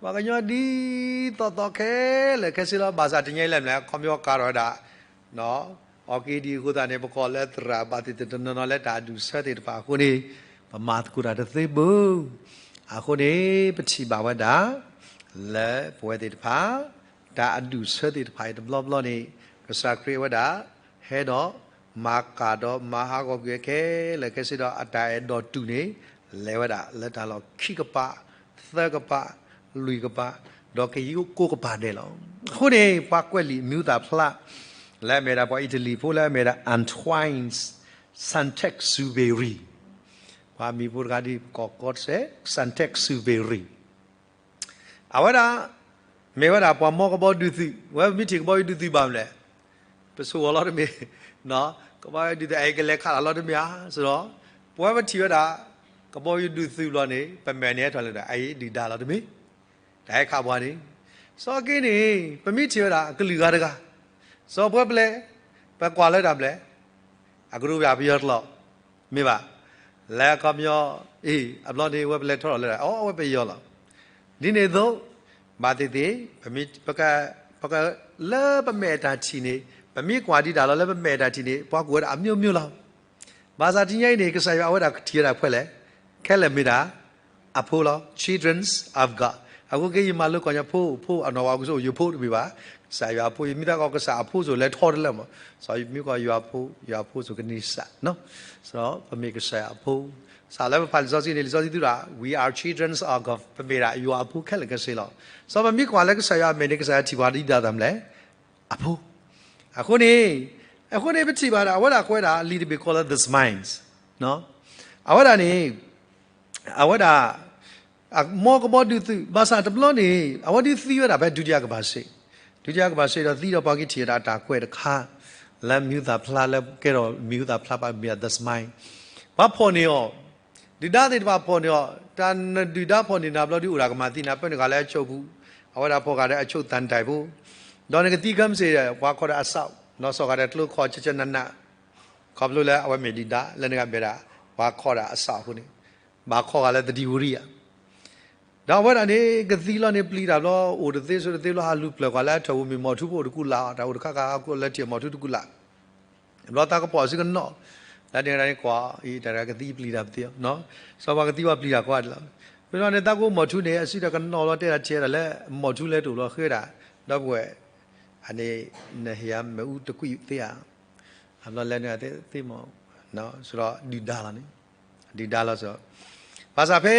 ပှၤကညီဒ်သိးသိးခဲလၢာ်ခဲဆ့လီၤ. ဘၣ်ဆၣ်တနံၤညါအံၤလၢမနုၤလဲၣ်, ခီပညီကၤထီၣ်ဝဲဒၣ် အီၤက့ဒံးအဃိသတးန့ၣ် ပကိးလၢသရၣ်ဘၣ်သ့ၣ်သ့ၣ်တနီၤနီၤလၢတၢ်အဒူၣ်အဆၢသ့ၣ်တဖၣ်အဃိန့ၣ်, ပမၤသကိးတၢ်တသ့ဘၣ်. အဃိန့ၣ် ပထံၣ်ဘၣ်ဝဲဒၣ် လၢပဝဲသ့ၣ်တဖၣ် တၢ်အဒူၣ်အဆၢသ့ၣ်တဖၣ်အံၤတဘျီဘျီန့ၣ် ကစၢ်ခရံာ်အဝဲဒၣ် ဟဲဒီးမၤကၤဒီးမၤဟးဂီၤကွံာ်ဝဲခဲလၢာ်ခဲဆ့ဒီး အတၢ်အဲၣ်ဒိးတူၢ်န့ၣ် လဲၤဝဲဒၣ်လၢတၢ်လီၢ်ခံကပၤ, သၢကပၤ, လွံၢ်ကပၤ, ဒီးကယံာ်ကိးကပၤဒဲးလီၤ. အဃိန့ၣ် ပှၤကွဲးလံာ်မံၤဟူသၣ်ဖျါ လၢအမ့ၢ်ဒၣ်ပှၤအံၣ်တလံၤဖိလၢအမ့ၢ်ဒၣ် Antoine Saint-Exupéry, ပှၤမံၤဖိတဂၤဒ်ပကိးကီးစဲး Saint-Exupéry အဝဲဒၣ် မ့ၢ်ဝဲဒၣ်ပှၤမီကဘီဒုးသုး, ဝဲပမ့ၢ်ထံၣ်ကဘီယူၤဒုးသုးဘၣ်မနုၤလဲၣ်, ပဆိၣ်ဂီၤလီၤတမ့ၢ်, ကဘီယူၤဒုးသုး အအံၤကလဲၤခးတၢ်လီၤတမ့ၢ်ဧါ, စဒီး ပဝဲပထံၣ်ဝဲဒၣ် ကဘီယူၤဒုးသုးဘျီန့ၣ် ပမဲာ်န့ၣ်ဟဲထီၣ်လၢဒၣ် အအံၤဒုၣ်ဒါလီၤတမ့ၢ်, တၢ်ဟဲခးပှၤန့ၣ်, စီၤက့န့ၣ် ပမ့ၢ်ထံၣ်ဝဲဒၣ်အကလုာ်ဂၤတဂၤ, စီၤပှဲပလဲ ပကွၢ်လၢတၢ်ဘျဲၣ် အကရူၢ်ပယီၤပယီၤကျိာ် မ့ၢ်ဘၣ်, လၢအခီပညီအံၤ အဘျီန့ၣ် အဝဲပလဲၤထီၣ်လီၤလၢဒၣ် အီ အဝဲပယီၤလီၤ. ဒ်န့ၣ်အသိး ဘၣ်သ့ၣ်သ့ၣ် ပမ့ၢ် ပက ပက လၢပမဲာ်တၢ်ထံၣ်န့ၣ် ပမ့ၢ်ကွၢ်ဒံးတၢ်လီၤလၢပမဲာ်တၢ်ထံၣ်န့ၣ် ပှၤကူၣ်ဝဲဒၣ်အမျိုးမျိုးလီၤ. ဘၣ်ဆၣ်တနံၤညါအံၤန့ၣ် ကစၢ်ယွၤအဝဲဒၣ်ထံၣ်ဝဲဒၣ်ဖဲလဲၣ်, ခဲလၢာ်မ့ၢ်ဒၣ် အဖိလီၤ, children of God. အဃိက့ယမၤလိကီၢ်ညါဖိ, ဖိအနီၢ်ဝဲကစၢ်ယွၤဖိတမ့ၢ်ဘၣ်, ကစၢ်ယွၤအဖိ, ယမ့ၢ်သးကီးကစၢ်အဖိစိၤလဲၤထီတလၢမး, စီၤမ့ၢ်ကီးယွၤဖိ, ယွၤဖိစိၤကန့ၢ်စၢ်, စီၤပမ့ၢ်ကစၢ်ယွၤအဖိ, စးလၢပဖးလံာ်စီဆှံန့ၣ် လံာ်စီဆှံသူဒၣ် we are children of God, ပမ့ၢ်ဒၣ်ယွၤအဖိခဲလၢာ်ခဲဆ့လီၤ. စီၤပမ့ၢ်ကွၢ်လၢကစၢ်ယွၤအမဲာ်န့ၣ် ကစၢ်ယွၤထံၣ်ပှၤဒ်ဒၣ်သးမနုၤလဲၣ်, အဖိ. အဃိန့ၣ်, အဃိန့ၣ် ပထံၣ်ဘၣ်ဒၣ် အဝဲဒၣ်ကွဲးဒၣ် လံာ်တဘ့ၣ်ကိးလၢ The Smile. အဝဲဒၣ်န့ၣ်, အဝဲဒၣ်, အမီကဘီဒုးသုး, ဘၣ်ဆၣ်တဘျီန့ၣ် အဝဲဒၣ်သံဝဲဒၣ်ဖဲ ဒုတိယကမ္ဘာစစ်, ဒုတိယကမ္ဘာစစ်ဒီးသံဒီးပှၤကထံၣ်ဝဲဒၣ်အတၢ်ကွဲးတခါ, လၢမံၤဟူသၣ်ဖျါလၢကဲထီၣ်မံၤဟူသၣ်ဖျါဘၣ်မ့ၢ် The Smile. ပှၤဖီၣ်န့ၢ်အီၤ, ဒုၣ်ဒါသ့ၣ်တဖၣ်ဖီၣ်န့ၢ်အီၤ, တၢ်နဒုၣ်ဒါဖီၣ်န့ၢ်နၤဘျီဒုးအိၣ်ဒၣ်ကမၤသံနၤ ပၢနုာ်ဃာ်လၢအဆိးပူၤ, အဝဲဒၣ်ဖီၣ်ဃာ်ဒီးအဆိးသၣ်တံာ်ဖိ, ဒီးနကသံခဲမုၢ်ဆ့ၣ်ဒီး ပှၤခီၣ်ဒီးအစး, နီၢ်စီၣ်ဃာ်ဒီးကျိခီၣ်ဆၢဆၢနးနး, ခီဖျိလၢအဝဲမ့ၢ်ဒုၣ်ဒါ လၢနဂၤမဲာ်ဒၣ် ပှၤခီၣ်ဒီးအစးအဃိန့ၣ်, ဘၣ်ခီၣ်ဃာ်လၢသဒံဝရံယၤ ဒီးအဝဲဒၣ်န့ၣ် ကသံလီၤန့ၣ်ပျံၤတၢ်ဘျီ အိၣ်တသ့ဆိးတသ့ဘျီ ဟးလူၤပျၢၤကွၢ်လၢအထၢၣ်ပူၤ မ့ၢ်မီၢ်ထူဖိအိၣ်တကူာ်လၢ် တၢ်အိၣ်တခါခါ ဟးကွၢ်လၢထံၣ်မီၢ်ထူတကူာ်လၢ်, ဘျီသးကပီၤစုကနီၣ်, လၢန့ၣ်ဒၣ်န့ၣ်ကွၢ်အံၤ တၢ်ကသံပျံၤတၢ်ပသ့, စီၤပၤကသံဝဲပျံၤတၢ်ကွၢ်ဒ်လီၤ. ဖဲန့ၣ်န့ၣ် သးကိးမီၢ်ထူန့ၣ် အစုတၢ်ကနီၣ်လီၤ တဲဒၣ်ထံၣ်ဒၣ်လၢ မီၢ်ထူလဲၤတအိၣ်လီၤဃဲဒၣ်, ဒီပုၢ်ဝဲၢ်, အန့ၣ်, နဟ့ၣ်ယၤမ့ၣ်အူတကွံာ်သ့ဧါ, အဘျီလဲၤန့ၣ်သ့မီၢ်, စဒီးဒုၣ်ဒါလီၤန့ၣ်, ဒုၣ်ဒါလီၤစဒီး, ဘၣ်ဆၣ်ဖဲ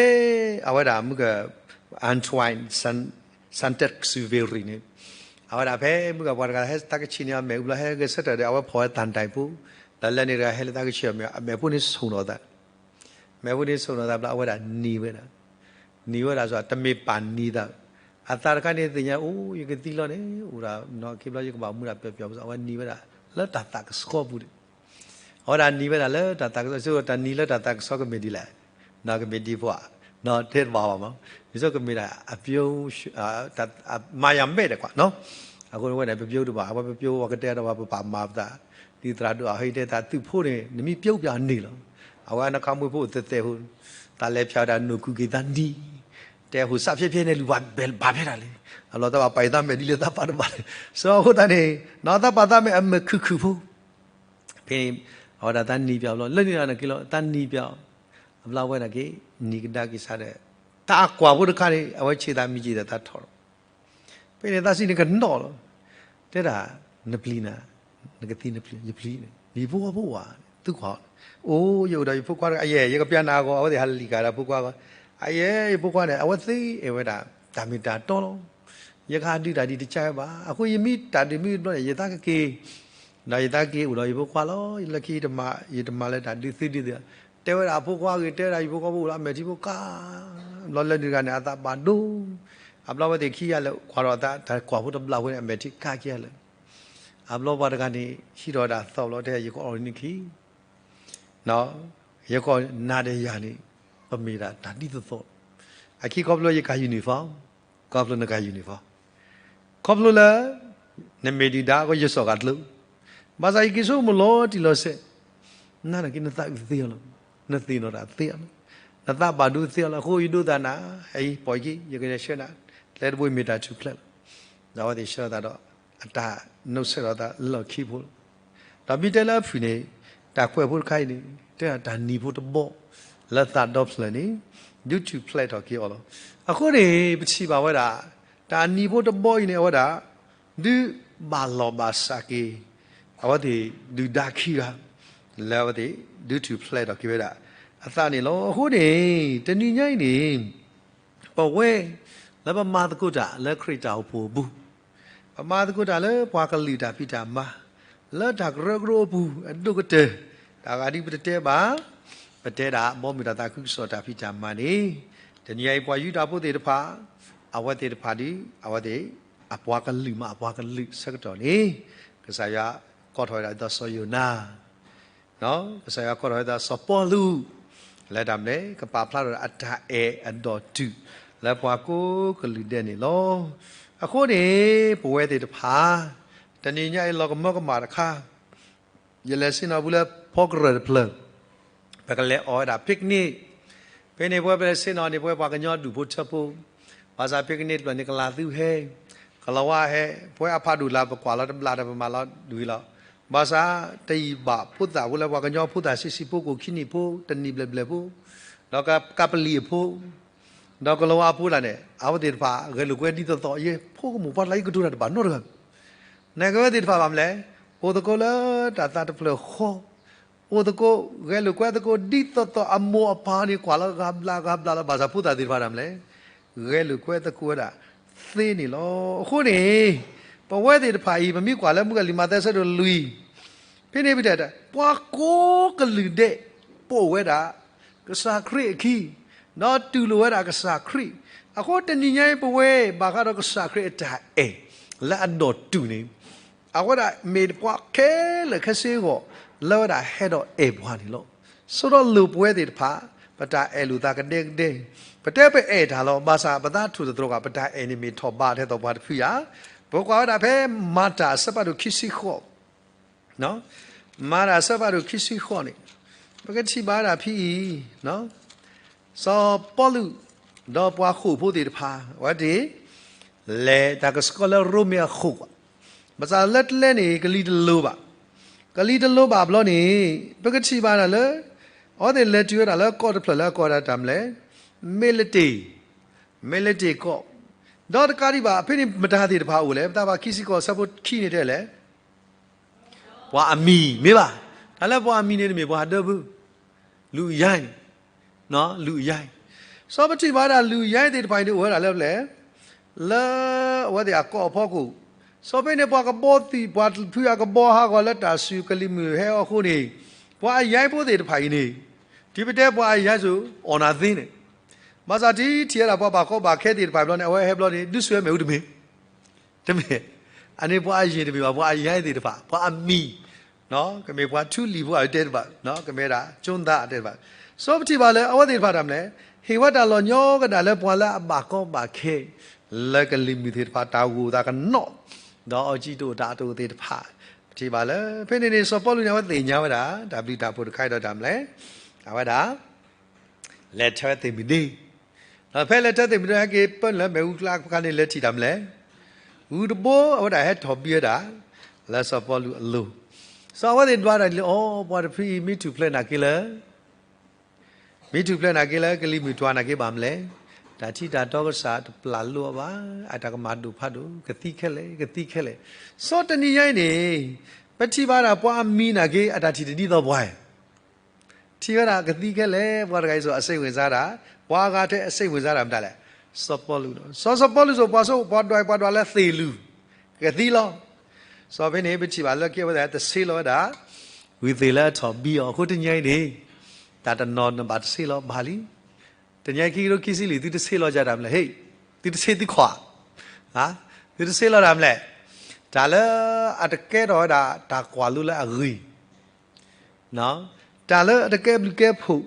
အဝဲဒၣ်မုၢ်က Antoine Saint-, Saint-Exupéry န့ၣ်, အဝဲဒၣ်ဖဲမုၢ်ကပှၤတဂၤဟဲသးကဆံၣ်န့ၢ်အမဲာ်အူဘျီ ဟဲဂဲၤဆၢထၢၣ်ဒီး အဝဲဖီၣ်ဝဲသၣ်တံာ်ဖိ, ဒီးလၢန့ၣ်တဂၤဟဲလၢသးကဆံၣ်အမဲာ် အမဲာ်ဖိန့ၣ်ဆိၣ်နီၤသး, မဲာ်ဖိန့ၣ်ဆိၣ်နီၤသးဘျီ အဝဲဒၣ်နံၤဝဲဒၣ်, နံၤဝဲဒၣ်စဒီး တမ့ၢ်ပၢ်နံၤသး, အသးတခါန့ၣ်သ့ၣ်ညါ အိၣ် ယကသံလီၤန့ၣ် အိၣ်ဒၣ်နီၢ်ခံဘျီ ယကဘၣ်မူဒၣ်ပျီပျီ အဝဲနံၤဝဲဒၣ် လၢတၢ်သးကဆှီပူၤန့ၣ် အဝဲဒၣ်နံၤဝဲဒၣ်လၢတၢ်သးကဆှီ, တၢ်နံၤလၢတၢ်သးကဆှီကမ့ၢ်ဒ်လဲၣ်, ကမ့ၢ်ဒ်ဖိဧါ, တဲတဘၣ်ဘၣ်မး, ယဆိကမိၣ်ဒၣ် အပျိ, မၤယၤမဲာ်ဒီးကွၢ်, အဃိန့ၣ်ဝဲန့ၣ် ပပျိတဘၣ်, အဝဲပပျိဝဲကတဲဒီးပပာ်မၤပသး, ဒ်သရၣ်ဒိၣ်အဟဲတဲသးသုးဖိန့ၣ် နမ့ၢ်ပျိပျီန့ၣ်လီၤ, အဝဲအနီၢ်ခါမွဲဖိအိၣ်သဲးသဲးဖိ, သးလဲၤဖၠါဝဲဒၣ်နိၣ်ခုက့ၤသးနံၤ, တဲဟူးစးဖျဲးဖျဲးန့ၣ် လူၤဘၣ်ဘဲဘၣ်ဖဲဒၣ်လံ, အလီၤတၢ်ဘၣ်ပာ်ယသးမဲာ်ဒ်လဲၣ်သးပာ်တဘၣ်လၢ, စီၤအဃိသတးန့ၣ် နီၢ်သးပာ်သးမဲာ်အမဲာ်ခုၣ်ခုၣ်ဖိ ဖဲန့ၣ် အဝဲဒၣ်သးနံၤပျီဘျီ လၢန့ၣ်ဒၣ်နက့ၤလီၤ သးနံၤပျီ, အဘျီဝဲဒၣ်က့ၤ နံၤကဒါက့ၤဆါဒီး တၢ်အကွၢ်ဖိတခါန့ၣ် အဝဲဆံးသးမံၤက့ၤဒီးသးထီၣ်လီၤ. ဖဲန့ၣ်သးစံးန့ၣ်ကနီၣ်လီၤ. တဲဒၣ်, နပျံၤနၤ, နကသံနပျံၤ, ယပျံၤန့ၣ် ယဖိခွါဖိဝဲ, သုကွၢ်, အိၣ် ယအိၣ်ဒီးယဖိခွါတဂၤ, ယဲ ယကပျၢ်နၤအဂီၢ်, အဝဲသ့ၣ်ဟးလံၤကၤဒီးဖိခွါအဂီၢ်, အယဲ ယဖိခွါန့ၣ် အဝဲသ့ၣ်အဲၣ်ဝဲဒၣ် တၢ်မ့ၢ်တၢ်တီလီၤ. ယကဟးဒုးတၢ်ဒုးတကဲဘၣ်, အဃိယမ့ၢ်တၢ်ဒုးမ့ၢ်တဘျီန့ၣ် ယသးကက့ၤ, ဒီးယသးက့ၤအိၣ်ဒီးယဖိခွါလီၤ. ယလၢခံ ယတမၤလၢတၢ်ဒုးသုဒုးသု, တဲဝဲဒၣ်အဖိခွါဂ့ၤ, တဲဝဲဒၣ်ယဖိခွါဖိအိၣ်လၢအမဲာ်ထံဖိကါ, ဘျီလၢနုၤတဂၤန့ၣ် အသးဘၣ်ဒိ, အဘျီအဝဲသ့ၣ်ခံဂၤလၢကွၢ်ဒီးအသး, တၢ်ကွၢ်ဖိတဘျီအဃိန့ၣ် အမဲာ်ထံကါခံဂၤလၢာ်, အဘျီပှၤတဂၤန့ၣ် ဟံးထီၣ်ဝဲဒၣ်သီၣ်ဘျီ တဲယကအီၣ်လီၤနခံ ယကနၤဒီးယၤန့ၣ် ပမ့ၢ်ဒၣ်တၢ်ဒ်သိးသိး, အခံခီဖျိယကၤ uniform, ခီဖျိနကၤ uniform, ခီဖျိလၢ နမ့ၢ်ဒုၣ်ဒါအဃိယစီၤဂၤကျိ, ဘၣ်ဆၣ်ယက့ၤဆိကမိၣ်လီၤတံၢ်လီၤဆဲး, နၤန့ၣ်က့ နသးအုးသ့အီၤလီၤ, နသ့ၣ်နီၣ်တၢ်သ့အီၤလီၤ, နသးဘၣ်ဒိသ့အီၤလီၤ. အဃိယဒိသးနၤ, အံၤ ပိာ်ယခံ ယကဆှၢနၤ, ကျဲတဘိမ့ၢ်တၢ်ထူၣ်ဖျဲးလီၤ. ဒီးအဝဲသ့ၣ်ဆှၢသးဒီး အတၢ်နီၣ်ဆၢထီၣ်သးလၢခံဖိလီၤ. ဒီးမ့ၢ်တဲလၢအဖုၣ်န့ၣ်, တၢ်ကွဲးဖိတခါအံၤန့ၣ် တဲဒၣ်တၢ်နံၤဖိတဘီ လၢသးဒီဖျၢၣ်န့ၣ် ဒုးထူၣ်ဖျဲးထီၣ်က့ၤအီၤလီၤ. အဃိန့ၣ် ပထံၣ်ဘၣ်ဝဲဒၣ် တၢ်နံၤဖိတဘီအံၤန့ၣ် အဝဲဒၣ် ဒုးဘၣ်လီၢ်ဘၣ်စးက့ၤ အဝဲသ့ၣ်ဒုၣ်ဒါခံဂၤ လၢအဝဲသ့ၣ် ဒုးထူၣ်ဖျဲးထီၣ်က့ၤဝဲဒၣ် အသးန့ၣ်လီၤ. အဃိန့ၣ် တနံၤညါအံၤန့ၣ် ပဝဲ လၢပမၤသကိးတၢ်လၢခရံာ်တၢ်အိၣ်ဖှိၣ်အပူၤ, ပမၤသကိးတၢ်လၢပှၤကလုာ်တၢ်ဖံးတၢ်မၤ, လၢတၢ်ကရၢကရိအပူၤ အဒိၣ်ကတၢၢ်, တၢ်ဂၤဒ်ပတတဲဘၣ်, ပတဲဒၣ်ဘီမုၢ်တၢ်သးခုကစီၣ်တၢ်ဖံးတၢ်မၤန့ၣ်, တနံၤညါအံၤပှၤယူဒၤဖိသ့ၣ်တဖၣ်, အဝဲသ့ၣ်တဖၣ်ဒီး အဝဲသ့ၣ် အပှၤကလုာ်မးအပှၤကလုာ်ဆၢကတီၢ်န့ၣ်, ကစၢ်ယွၤကိးထီၣ်ဝဲဒၣ်ဒ်စီၤယိၤနါ ကစၢ်ယွၤကိးထီၣ်ဝဲဒၣ်စီၤပီလူး, လၢတၢ်မနုၤလဲၣ် ကပာ်ဖျါထီၣ်အတၢ်အဲၣ်အဒီးတူာ် လၢပှၤကိးကလုာ်ဒဲးန့ၣ်လီၤ. အဃိန့ၣ် ပဝဲသ့ၣ်တဖၣ် တနံၤညါအံၤလီၤကမၢကမၣ်တခါ ယလဲၤဆ့ၣ်နီၤဖဲလၢဖီကရၢၢ်တဖျၢၣ်, ပကလဲၤအီၣ်ဝဲဒၣ် picnic, ဖဲန့ၣ်ပဝဲပလဲၤဆ့ၣ်နီၤန့ၣ် ပဝဲပှၤကညီဒူၣ်ဖိထၢဖိ, ဘၣ်ဆၣ် picnic တဖျၢၣ်န့ၣ် ကလၤသူဟဲ, ကလၤဝါဟဲ, ပဝဲအဖးဒိၣ်လၢပကွၢ်လီၤတဘျီဒီးပမၤလီၤဒုးလီၤ. ဘၣ်ဆၣ် တယံာ်ဘၣ်ဖိသၣ်ဖိလၢပှၤကညီဖိသၣ်ဆံးဆံးဖိ ကိၣ်ခံနံၣ်ဖိ တနံၣ်ဘျဲၣ်ဘျဲၣ်ဖိ, ဒီးကပလံၤအဖိ ဒီးကလၤဝါအဖိဒၣ်န့ၣ် အဝဲသ့ၣ်တဖၣ် ဂဲၤလိာ်ကွဲဒ်သိးသိး ယဲဖိကမိၣ်ပှၤတလါယကတိၤတၢ်တဘၣ်နီတဂၤ, နကဝဲသ့ၣ်တဖၣ်ဘၣ်မနုၤလဲၣ်, အိၣ်သကိးလၢတၢ်သးတဖျၢၣ်ဃီ, အိၣ်သကိး ဂဲၤလိာ်ကွဲသကိးဒ်သိးသိး အမိၢ်အပၢ်န့ၣ် ကွၢ်လီၤဂၤဘျးဂၤဘျးလီၤ. ဘၣ်ဆၣ်ဖိသၣ်သ့ၣ်တဖၣ်ဒၣ်မနုၤလဲၣ်, ဂဲၤလိာ်ကွဲသကိးဝဲဒၣ်သ့န့ၣ်လီၤ. အဃိန့ၣ် ပဝဲသ့ၣ်တဖၣ်အံၤ ပမ့ၢ်ကွၢ်လၢမူကလံၤမးသဲဆၢဒိၣ်လွံၢ်, ဖဲန့ၣ်ပတဲ ပှၤကိးကလုာ်ဒဲး ပိာ်ဝဲဒၣ် ကစၢ်ခရံာ်အခံ, ဒီးတူၢ်လိာ်ဝဲဒၣ်ကစၢ်ခရံာ်, အဃိတနံၤညါအံၤ ပဝဲဘၣ်ဃးဒီးကစၢ်ခရံာ်အတၢ်အဲၣ်လၢအဒီးတူာ်န့ၣ်, အဝဲဒၣ်မ့ၢ်ပှၤခဲလၢာ်ခဲဆ့အဂီၢ် လၢဝဲဒၣ်ဟဲဒီးအဲၣ်ပှၤန့ၣ်လီၤ. ဆိဒီးလိၣ်ပဝဲသ့ၣ်တဖၣ် ပတၢ်အဲၣ်လိာ်သးကဒဲကဒဲ, ပတဲပအဲၣ်တၢ်လီၤ, ဘၣ်ဆၣ်ပသးထူၣ်တတြီၤဘၣ်, ပတၢ်အဲၣ်န့ၣ်မ့ၢ်ထီၣ်ဘးထဲသိးပှၤတဖုဧါ. ပကွၢ်ဝဲဒၣ်ဖဲမၤတၢ်အဆၢဖးဒိၣ်ခံဆံဃိး မၤတၢ်အဆၢဖးဒိၣ်ခံဆံဃိးန့ၣ်, ပကထံၣ်ဘၣ်ဝဲဒၣ်ဖဲအံၤ, စီၤပီလူး ဒီးပှၤဃိာ်ဖိသ့ၣ်တဖၣ် အဝဲသ့ၣ် လဲၤတၢ်ကဆှီလၢရိမ့ၤအဃိာ်, ဘၣ်ဆၣ်လၢတလဲန့ၣ် ကလံၤတလိၤဘၣ်, ကလံၤတလိၤဘၣ်ဘျီန့ၣ် ပကထံၣ်ဘၣ်ဒၣ်လၢ အဝဲသ့ၣ်လဲၤတုၤဝဲဒၣ်လၢကီၢ်တဖျၢၣ်လၢအကိးဒၣ်တၢ်မနုၤလဲၣ်, မ့ၢ်လတ့ၢ်, မ့ၢ်လတ့ၢ်ကီၢ်, ဒီးတကးဒံးဘၣ် ဖဲန့ၣ်မတၤသ့ၣ်တဖၣ်အိၣ်လဲၣ်, ပသးပှၤခံဆံဃိးဆၢဖိခံန့ၣ်တဲလဲၣ် ပှၤအမံၤ မ့ၢ်ဘၣ်, တၢ်လၢပှၤအမံၤန့ၣ်တမ့ၢ်ပှၤဒၢဖု, လုၢ်ယါ, လုၢ်ယါ, စီၤပထံၣ်ဘၣ်ဒၣ်လုၢ်ယါသ့ၣ်တဖၣ်အံၤန့ၣ် အိၣ်ဝဲဒၣ်လၢပျဲၢ်, လၢအဝဲသ့ၣ်အကီၢ်အဖီခိၣ်, စီၤဖဲန့ၣ် ပှၤကဘီသံၣ် ပှၤဖုအကဘီဟးဂီၤလၢတၢ်စူၤကလံၤမုၢ်ဟဲအီၤအဃိန့ၣ်, ပှၤအယါဖိသ့ၣ်တဖၣ်အံၤန့ၣ်, တုၤပတဲပှၤအယါစိၤ အီၣ်နၤသ့န့ၣ်, ဘၣ်ဆၣ်တုၤထံၣ်ဝဲဒၣ်ပှၤဘၣ်ကီဘၣ်ခဲသ့ၣ်တဖၣ်ဘျီန့ၣ် အဝဲဟဲဘျီန့ၣ် ဒုးစူးဝဲမ့ၣ်အူတမ့ၢ် တမ့ၢ်, အန့ၣ်ပှၤအယံၤတမ့ၢ်ဘၣ်, ပှၤအယါသ့ၣ်တဖၣ် ပှၤအမံၤ, ကမ့ၢ်ပှၤထူလံၤဖိအတဲတဘၣ်, ကမ့ၢ်ဒၣ်ကၠိသးအတဲတဘၣ်, စီၤပထံၣ်ဘၣ်လၢအဝဲသ့ၣ်တဖၣ်တၢ်မနုၤလဲၣ်, ဟ့ၣ်ဝဲတၢ်လီၤညီကဒၣ်လၢပှၤလၢအဘၣ်ကီဘၣ်ခဲ, လၢကလံၤမုၢ်သ့ၣ်တဖၣ် တၢ်ဂိၢ်သးကနီၣ်, ဒီးအီၣ်ကံတအိၣ်တၢ်တအိၣ်သ့ၣ်တဖၣ်, ပထံၣ်ဘၣ်လၢ ဖဲန့ၣ်န့ၣ် စီၤပီလူးန့ၣ် အဝဲသ့ၣ်ညါဝဲဒၣ် တၢ်ဘျုးတၢ်ဖှိၣ်တခါအံၤဒီးတၢ်မနုၤလဲၣ်, အဝဲဒၣ် လဲၤထၢသ့ၣ်မုၢ်ဒ့, ဒီးဖဲလဲၤထၢသ့ၣ်မုၢ်ဒ့ဟဲက့ၤပၢနုာ်လၢမ့ၣ်အူကျါအခါန့ၣ် လဲၤထံၣ်တၢ်မနုၤလဲၣ်, ဂုၢ်တဘိ အဝဲဒၣ်ဟဲထီၣ်ဘံဝဲဒၣ် လၢစီၤပီလူးအလိၤ, စီၤအဝဲသ့ၣ်ဒွးတၢ်ဒ်လဲၣ်, အိ ပှၤတဖုအံၤ မ့ၢ်ထူၣ်ဖျဲးနာ်က့လၢ မ့ၢ်ထူၣ်ဖျဲးနာ်က့လၢကလံၤမုၢ်တွၤနာ်က့ဘၣ်မနုၤလဲၣ်, တၢ်ထံတၢ်တီကစၢ်တပျၢ်လိအီၤဘၣ်, အတၢ်ကမၤဒိၣ်ဖးဒိၣ်, ကသံခဲလၢာ်, ကသံခဲလၢာ်. စီၤတနံၤညါအံၤန့ၣ် ပထံၣ်ဘၣ်ဒၣ်ပှၤအမံၤနာ်က့ အတၢ်ထံၣ်တဒ်သိးပှၤ ထံၣ်ဝဲဒၣ်ကသံခဲလၢာ်, ပှၤတဂၤအံၤစိၤအစိတ်ဝင်စားတၢ်, ပှၤအဂၤထဲအစိတ်ဝင်စားတၢ်မတၤလဲၣ်, စီၤပီလူးဒီး စီၤစီၤပီလူးစိၤပှၤစိပှၤဒွးပှၤဒွးလၢသ့ၣ်လူၤ, ကသံလီၤ. စီၤဖဲန့ၣ် ပထံၣ်ဘၣ်လၢခံအဝဲသ့ၣ်တဆ့လီၤဝဲဒၣ် ဝံၤသ့ၣ်လၢအထီၣ်ဘံအီၤ အဃိတနံၤညါအံၤန့ၣ် တၢ်တနီၤနဘၣ်တဆ့လီၤဘၣ်လံ. တနံၤညါအံၤခံကထိခံဆံလွံၢ် သုတဆ့လီၤယၤတၢ်မလဲၣ်, ဟ့ၣ်, သုတဆ့သုခွး, သုတဆ့လီၤတၢ်မလဲၣ်, တၢ်လၢအတကဲထီၣ်ဝဲဒၣ်တၢ်ကွၢ်လိလၢအဂ့ၤ တၢ်လၢအတကဲဘျုးကဲဖှိၣ်,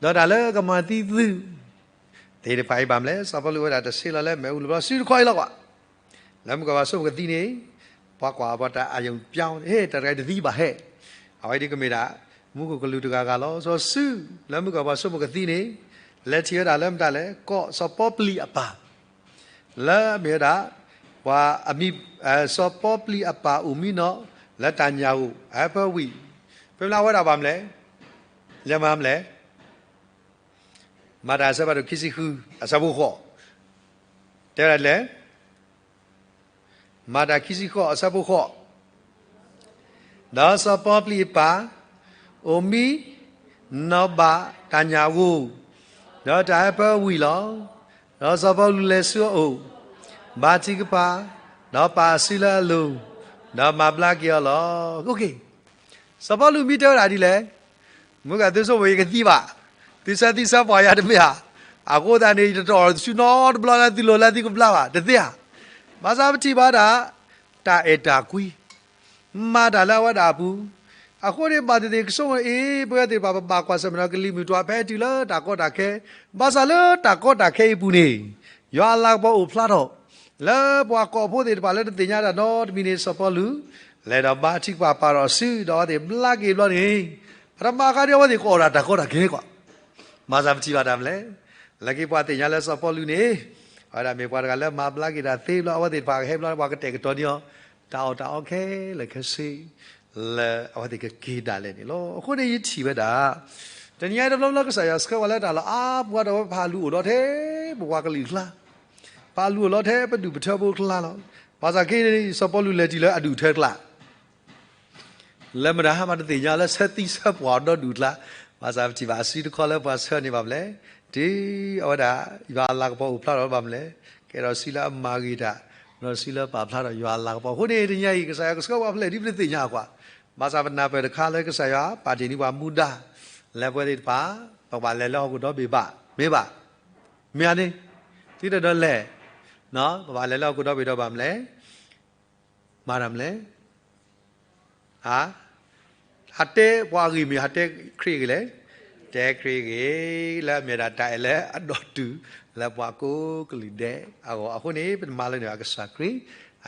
ဒီးတၢ်လၢကမၤသံသု သ့ၣ်တဖၣ်အံၤဘၣ်မလဲၣ်, စီၤပီလူးဝဲဒၣ်တဆ့လီၤလၢမ့ၣ်အူလီၤဘျီ စုတခီအံၤလီၤကွၢ်, လၢမုၣ်ကီၢ်ပှၤဆိကမိၣ်ကသံန့ၣ်, ပှၤကွၢ်အပှၤတၢ်အယုံပြောင်း, ဟ့ၣ် တၢ်တဂၤအံၤတသံဘၣ်ဟဲ, အဝဲဒ်ကမ့ၢ်ဒၣ် မူခိၣ်ကလူးတဂၤဂၤလီၤ. စီၤစု လၢမုၣ်ကီၢ်ပှၤဆိကမိၣ်ကသံန့ၣ်, လဲၤထံၣ်ဝဲဒၣ်လၢမတၤလဲၣ်, ကီၢ်စီၤပီပျံၤအပၢ် လၢအမ့ၢ်ဝဲဒၣ် ပှၤအမံၤ, စီၤပီပျံၤအပၢ်အိၣ်မံနီၤ လၢတၢ်ညၣ်ဧိၤ အဟဲဖၢဝံၤ, ဖဲမ့ၢ်လၢအဝဲဒၣ်ဘၣ်မလဲၣ်, လဲၤမၤမလဲၣ်, မၤတၢ်အဆၢဖးဒိၣ်ခံဆံဃု အဆၢဖိဃိး, တဲဝဲဒၣ်လဲၣ်, မၤတၢ်ခံဆံဃိး အဆၢဖိဃိး ဒီးစီၤပီပျံၤအပၢ် အိၣ်မံနီၤဘၣ်တၢ်ညၣ်ဧိၤ, ဒီးတၢ်ဟဲဖၢဝံၤလီၤ. ဒီးစီၤပီလူးလဲၤဆူအအိၣ်, ဘါထုကဖၣ်, ဒီးပာ်အစုလၢအလိၤ, ဒီးမၤဘျါက့ၤအီၤလီၤ. စီၤပီလူးမံတဲဝဲဒၣ်ဒ်လဲၣ်, မုၢ်ဂၤသုဆိကမိၣ်ယကသံဘၣ်, သုဆၢသံဆၢပှၢ်ယၤတမ့ၢ်ဧါ, အဃိသတးန့ၣ် ယတတီၢ်ဆူနီတဘျီလၢသုလိၤလၢသုကဘျါဘၣ်, တသ့ဧါ. ဘၣ်ဆၣ်ပထံၣ်ဘၣ်ဒၣ် တၢ်အဲၣ်တၢ်ကွံ မၤတၢ်လၢအဝဲဒၣ်အပူၤ, အဃိန့ၣ်ဘၣ်သ့ၣ်သ့ၣ်ကဆိကမိၣ်အံၤ ပဝဲသ့ၣ်တဖၣ်ပဘၣ်ကွၢ်ဆၢၣ်မဲာ်ဒီးကလံၤမုၢ်တွၤဖဲတုၤလၢတၢ်ကီတၢ်ခဲ, ဘၣ်ဆၣ်လၢတၢ်ကီတၢ်ခဲအံၤအပူၤန့ၣ်, ယွၤအလၤကပီၤအိၣ်ဖျါထီၣ် လၢပှၤကိးဖိသ့ၣ်တဖၣ်လၢတသ့ၣ်ညါတၢ်နီတမံၤန့ၣ် စီၤပီလူး လဲၤဒီးဘါထုကဖၣ်ပာ်ဒီးစုဒီးအဝဲသ့ၣ်ဘျါက့ၤဘျီန့ၣ်, ပထမအခါဒ်အဝဲသ့ၣ်ကအိၣ်ဒီးတၢ်ကီတၢ်ခဲကွၢ် ဘၣ်ဆၣ်ပထံၣ်ဘၣ်တၢ်မလဲၣ်, လၢခံပှၤသ့ၣ်ညါလၢစီၤပီလူးန့ၣ် အဝဲဒၣ်မ့ၢ်ပှၤတဂၤလၢမၤဘျါက့ၤတၢ်သ့ဘျီ အဝဲသ့ၣ်တဖၣ်ကဟဲဘျီ ပှၤကတဲာ်ကတီၤန့ၢ်အီၤ တၢ်အီၣ်တၢ်အီခဲလၢာ်ခဲဆ့ လၢအဝဲသ့ၣ်ကက့ၤဒၣ်လဲာ်န့ၣ်လီၤ. အဃိန့ၣ်ယထံၣ်ဝဲဒၣ် တနံၤညါတဘျီဘျီကစၢ်ယွၤဆှၢပှၤလၢတၢ်လီၢ်အါပူၤဒီး ပဟးလူၤအိၣ်လီၤထဲပပှၤကလုာ်အကျါ, ပဟးလူၤအိၣ်လီၤထဲပဒူၣ်ပထၢဖိအကျါလီၤ. ဘၣ်ဆၣ်ခဲအံၤန့ၣ် စီၤပီလူးလဲၤတုၤလၢအဒူၣ်အထၢအကျါ လၢမတၤဟဲမၤတသ့ၣ်ညါလၢဆၢသံဆၢပှၢ်ဒီဒူၣ်အကျါ, ဘၣ်ဆၣ်ပထံၣ်ဘၣ်အစုတခီလၢပှၤဆှၢန့ၢ်ဘၣ်မလဲၣ်, တုၤအဝဲဒၣ် ယွၤအလၤကပီၤအိၣ်ဖျါထီၣ်ဘၣ်မလဲၣ်, ကဲထီၣ်စုလၢအမၤဂ့ၤတၢ်, ဒီးစုလၢပာ်ဖျါထီၣ်ယွၤအလၤကပီၤ. အဃိန့ၣ် တနံၤအံၤ ကစၢ်ယွၤကဆှၢပှၤဖဲလဲၣ်ဒ်ပတသ့ၣ်ညါအကွၢ်, ဘၣ်ဆၣ်ပနၢ်ပၢၢ်တခါလၢကစၢ်ယွၤပာ်တ့ၢ်န့ၢ်ပှၤမူဒါ လၢပဝဲသ့ၣ်တဖၣ် ပကဘၣ်လဲၤလၢဟီၣ်ခိၣ်ဒီဘ့ၣ်ဘၣ်, မ့ၢ်ဘၣ်, မ့ၢ်ဧါန့ၣ်, သုတဒိးလဲၣ်, ပဘၣ်လဲၤလၢဟီၣ်ခိၣ်ဒီဘ့ၣ်ဒီးဘၣ်မလဲၣ် မၤတၢ်မလဲၣ်, ဟး, ဟးတဲပှၤအဂ့ၢ်မ့ၢ်ဟးတဲခရံာ်အဂ့ၢ်လဲၣ်, တဲခရံာ်အဂ့ၢ် လၢအမ့ၢ်ဒၣ်တၢ်အဲၣ်လၢအဒီတူၢ် လၢပှၤကိးကလုာ်ဒဲးအဂီၢ်. အဃိန့ၣ် ပတမၤလၢန့ၣ်ဘၣ် ကစၢ်ခရံာ်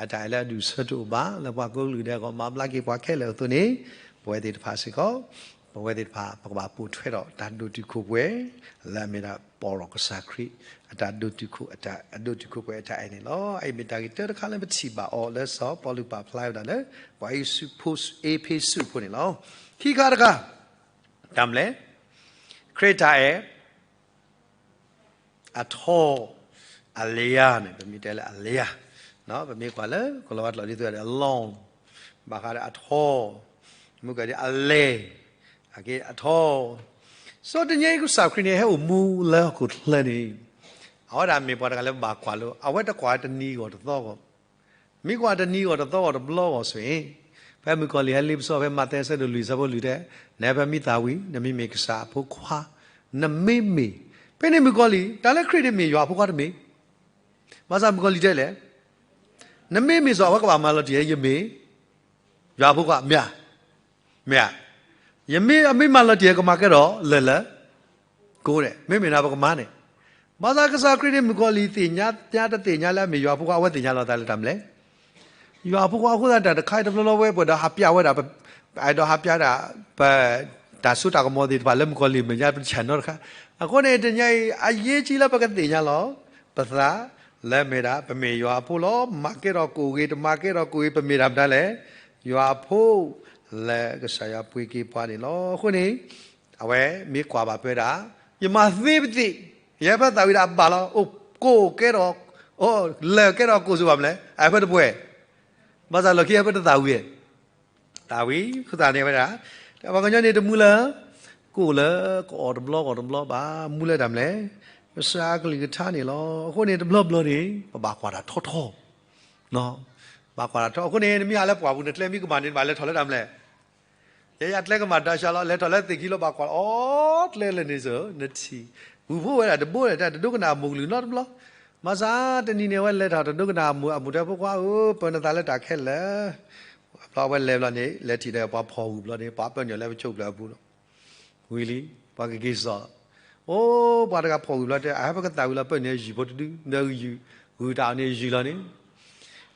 အတၢ်အဲၣ်လၢအဒူၣ်အဆၢတအိၣ်ဘၣ် လၢပှၤကိးကလုာ်ဒဲးအဂီၢ် မၤဘျါက့ၤပှၤခဲလၢာ်အသိးန့ၣ်, ပဝဲသ့ၣ်တဖၣ်စ့ၢ်ကီး, ပဝဲသ့ၣ်တဖၣ် ပကဘၣ်ပိာ်ထွဲဒီးတၢ်ဒိၣ်တုာ်ခိၣ်ပှဲၤ လၢအမ့ၢ်ဒၣ်ပီၢ်ဒီးကစၢ်ခရံာ် အတၢ်ဒိၣ်တုာ်ခိၣ်, အတၢ်ဒိၣ်တုာ်ခိၣ်ပှဲၤအတၢ်အဲၣ်န့ၣ်လီၤ. အအံၤမ့ၢ်တၢ်ဂ့ၢ်တၢတခါလၢပထံၣ်ဘၣ်အီၤလၢစီၤပီလူးပာ်ဖျါဝဲဒၣ်လၢ ပှၤအ့းဖ့းစူးဖိန့ၣ်လီၤ. ခံခါတခါ, တၢ်မလဲၣ်, ခရံာ်တၢ်အဲၣ် အထီ, အလံၤဧါန့ၣ် ပမ့ၢ်တဲလၢအလံၤဧါ, ပမ့ၢ်ကွၢ်လၢ ကလီၤဝါကျိာ်ဒ်သိးဒီး အလီၢ်, ဘၣ်ဃးဒီးအထီ, မုၢ်ကဒ်အလဲၢ်, အက့အထီ, စီၤတနံၤအံၤကစၢ်ခရံာ်န့ၣ် ဟဲအိၣ်မူလၢဟီၣ်ခိၣ်ချၢန့ၣ်, အဝဲဒၣ်မ့ၢ်ပှၤတဂၤလၢဘၣ်ကွၢ်လိ, အဝဲတကွၢ်တနံၤဂီၢ်တသီဂီၢ် မ့ၢ်ကွၢ်တနံၤဂီၢ်တသီဂီၢ်တဘျီဂီၢ်ဆိၣ်အံၤ, ဖဲမုၣ်ကီၤလံၢ်ဟဲလ့ပစီဖဲမးသဲအဆၢဒိၣ်လွံၢ်အဆၢဖိလွံၢ်တဲ, နဟဲဖဲမံသးဝံၤ နမ့မ့ၢ်ကစၢ်အဖိခွါ, နမ့မ့ၢ်, ဖဲန့ၣ်မုၣ်ကီၤလံၢ် တၢ်လၢခရံာ်န့ၣ်မ့ၢ်ယွၤအဖိခွါတမ့ၢ်, ဘၣ်ဆၣ်မုၣ်ကီၤလံၢ်တဲလဲၣ်, နမ့မ့ၢ်စီၤအဝဲကဘၣ်မၤလီၤတံၢ်ယဲ ယမ့ၢ် ယွၤအဖိခွါ မ့ၢ်ဧါ, မ့ၢ်ဧါ, ယမ့ၢ်အမ့ၢ်မၤလီၤတံၢ်ယဲ ကမၤကဲထီၣ်လၢာ်လၢာ် ကိးန့ၣ် မ့မ့ၢ်နၤပကမၤန့ၣ်, ဘၣ်ဆၣ်ကစၢ်ခရံာ်န့ၣ် မုၣ်ကီၤလံၢ်သ့ၣ်ညါညါတသ့ၣ်ညါလၢအမ့ၢ်ယွၤအဖိခွါ အဝဲသ့ၣ်ညါလီၤသးလၢတၢ်မလဲၣ်, ယွၤအဖိခွါအဃိသတး တၢ်တခါအံၤတဘျီလီၤဝဲ ပှဲၤဒီးဟးပျးဝဲဒၣ်, ပအဲၣ်ဒိးဟးပျးဒၣ်, ပ, တၢ်စိတၢ်ကမီၤသ့ၣ်တဖၣ်လၢမုၣ်ကီၤလံၢ်မဲာ်ညါပတဆဲးနီတခါ, အဃိန့ၣ် တနံၤအံၤ အရေးကြီးလၢပကသ့ၣ်ညါလီၤ, ပသး, လၢမ့ၢ်ဒၣ် ပမ့ၢ်ယွၤအဖိလီၤ, မၤကဲထီၣ်ကိၣ်ဂ့ၤ တမၤကဲထီၣ်ကိၣ်ဂ့ၤ ပမ့ၢ်ဒၣ်မတၤလဲၣ်, ယွၤအဖိ, လၢကစၢ်ယွၤပှ့ၤက့ၤပှၤန့ၣ်လီၤ. အဃိန့ၣ်, အဝဲမ့ၢ်ကွၢ်ဘၣ်ပဝဲဒၣ်, ယမၤသ့ပသ့ၣ် ယဟဲဖၢသးဝံၤဒီးအဘၣ်လီၤ, အိၣ်ကိၢ်ကဲထီၣ်, အိၣ်လၢာ်ကဲထီၣ်ကိၢ်စ့ၢ်ဘၣ်မလဲၣ်, အဟဲဖၢတပှဲၤ, ဘၣ်ဆၣ်လီၢ်ခံဟဲဖၢတသးဝံၤ, သးဝံၤ, အဃိသတးန့ၣ်ဝဲဒၣ်, ပှၤကညီန့ၣ်တမူလၢ, ကိၢ်လၢ, ကအီၣ်တဘျီကအီၣ်တဘျီဘၣ်, မူလၢတၢ်မလဲၣ်, ကစၢ်အကလုၢ်ကထါန့ၣ်လီၤ. အဃိန့ၣ်တဘျီဘျီန့ၣ် ပဘၣ်ကွၢ်တၢ်ထီထီ ဘၣ်ကွၢ်တၢ်ထီ, အဃိန့ၣ် နမ့ၢ်ဟးလၢပှၢ်ပူၤ နကျဲမ့ၢ်ကမၣ်န့ၣ် နဘၣ်လဲၤထီၣ်လၢတၢ်မလဲၣ်, ယဲယကျဲကမၣ်တၢ်ဆှးလီၤ, လဲၤထီၣ်လၢသ့ၣ်ခံလီၤ ဘၣ်ကွၢ်လီၤ, အီ ကျဲလၢာ်န့ၣ်စ့ၢ် နထံၣ်, ဂုၢ်ဖိဝဲဒၣ်တဘိလဲၣ် တၢ်တဒိကနၣ်အမိၢ်ကလုၢ်နီတဘျီ, ဘၣ်ဆၣ်တနံၤန့ၣ် အဝဲလဲၤထီၣ်တဒိကနၣ်အမိၢ်, အမိၢ်တဲဖိခွါဧၢ, ပၢနသးလၢတၢ်ခဲလၢာ်, ဘျီအဝဲလဲၤဘျီန့ၣ် လဲၤထံၣ်ဒီးပှၤဖီၣ်ဂုၢ်ဘျီန့ၣ် ပှၤပၢနုာ်လၢပဆိးကျၢၤအပူၤလီၤ. ဝံၤလံ, ပှၤကက့ၤစိာ်, အိၣ်ပှၤတဂၤဖီၣ်ဂုၢ်ဘျီတဲ အဟဲဖၢကသးဝံၤလီၤ ပၢနုာ်ယုၢ်ဖိတဒု, ဒီးယုၢ်, ဂုၢ်တၢ်အီၣ်န့ၣ်ယုၢ်လီၤန့ၣ်,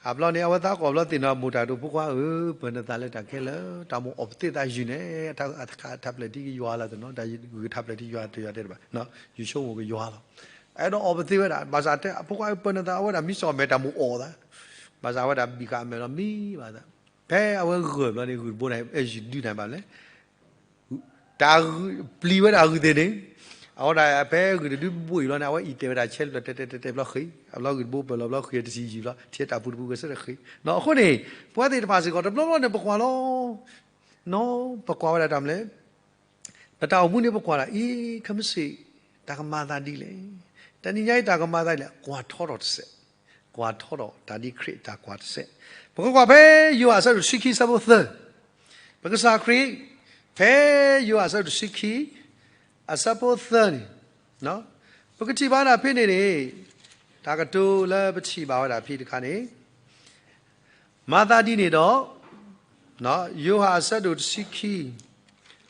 အဘျီန့ၣ် အဝဲသးကိးဘျီသ့ၣ်နီၣ်မိၢ်တၢ်ဒိၣ်ဖိခွါဧၢ, ပၢနသးလၢတၢ်ခဲလၢာ်, တၢ်မိၢ်အီၣ်ပသ့ၣ်သးယုၢ်န့ၣ်, ထးပျဲၢ်ထံကယွၤလီၤသနီၤ, တၢ်ဂုၢ်ထးပျဲၢ်ထံယွၤတယွၤတဲတဘၣ်, ယုၢ်ဆိကမိၣ်ကယွၤလီၤ. အဲၣ်ဒိးအီၣ်ပသ့ဝဲဒၣ်, ဘၣ်ဆၣ်တဲအဖိခွါဧၢ ပၢနသး အဝဲဒၣ်မ့ၢ်စီၤမဲာ်တၢ်မိၢ်အီၣ်သး, ဘၣ်ဆၣ်အဝဲဒၣ်ဘံၣ်ဃာ်အမဲာ်လီၤမံဘၣ်သး, ဖဲအဝဲဂၢၢ်ဘျီန့ၣ် ဂုၢ်တဘိန့ၣ် အဲၣ်ယုၢ်ဒုးနၤဘၣ်လဲၣ် တၢ်ဂုၢ်ပျံၤဝဲဒၣ်ဂုၢ်သ့ၣ်န့ၣ်, အဝဲဒၣ်ဖဲဂုၢ်တဒုဘိအံၤဘျီန့ၣ် အဝဲအံၤတဲဝဲဒၣ်ဆဲးလၢတဲတဲတဲတဲဘျီဃ့, အဘျီဂုၢ်တဘိပၢၢ်လီၤဘျီဃ့တဆံယံာ်ဘျီ ထံၣ်တၢ်ပူၤတပူၤဂဲၤဆၢထၢၣ်ဃ့, အဃိန့ၣ်, ပဝဲသ့ၣ်တဖၣ်စ့ၢ်ကီး တဘျီဘျီန့ၣ် ပကွၢ်လီၤ, နီၢ်, ပကွၢ်ဝဲဒၣ်တၢ်မလဲၣ်, ပတၢ်အိၣ်မူန့ၣ်ပကွၢ်ဒၣ်အံၤ ခဲမုၢ်ဆ့ၣ်, တၢ်ကမၤသးဒ်လဲၣ်, တနံၤညါအံၤတၢ်ကမၤသးဒ်လဲၣ် ကွၢ်ထီထီၣ်တစဲး, ကွၢ်ထီထီၣ်တၢ်ဒ်ခရံာ်တၢ်ကွၢ်တစဲး, ပကကွၢ်ဖဲယိၤဟၣ်အဆၢဒိၣ်တဆံခံအဆၢဖိသၢ, ပကစၢ်ခရံာ်, ဖဲယိၤဟၣ်အဆၢဒိၣ်တဆံခံ, အဆၢဖိသၢန့ၣ်, ပကထံၣ်ဘၣ်ဒၣ်ဖဲန့ၣ်န့ၣ်, တၢ်ကတိၤလၢပထံၣ်ဘၣ်ဝဲဒၣ်ဖဲတခါန့ၣ်, မၤသးဒ်န့ၣ်ဒီး, ယိၤဟၣ်အဆၢဒိၣ်တဆံခံ,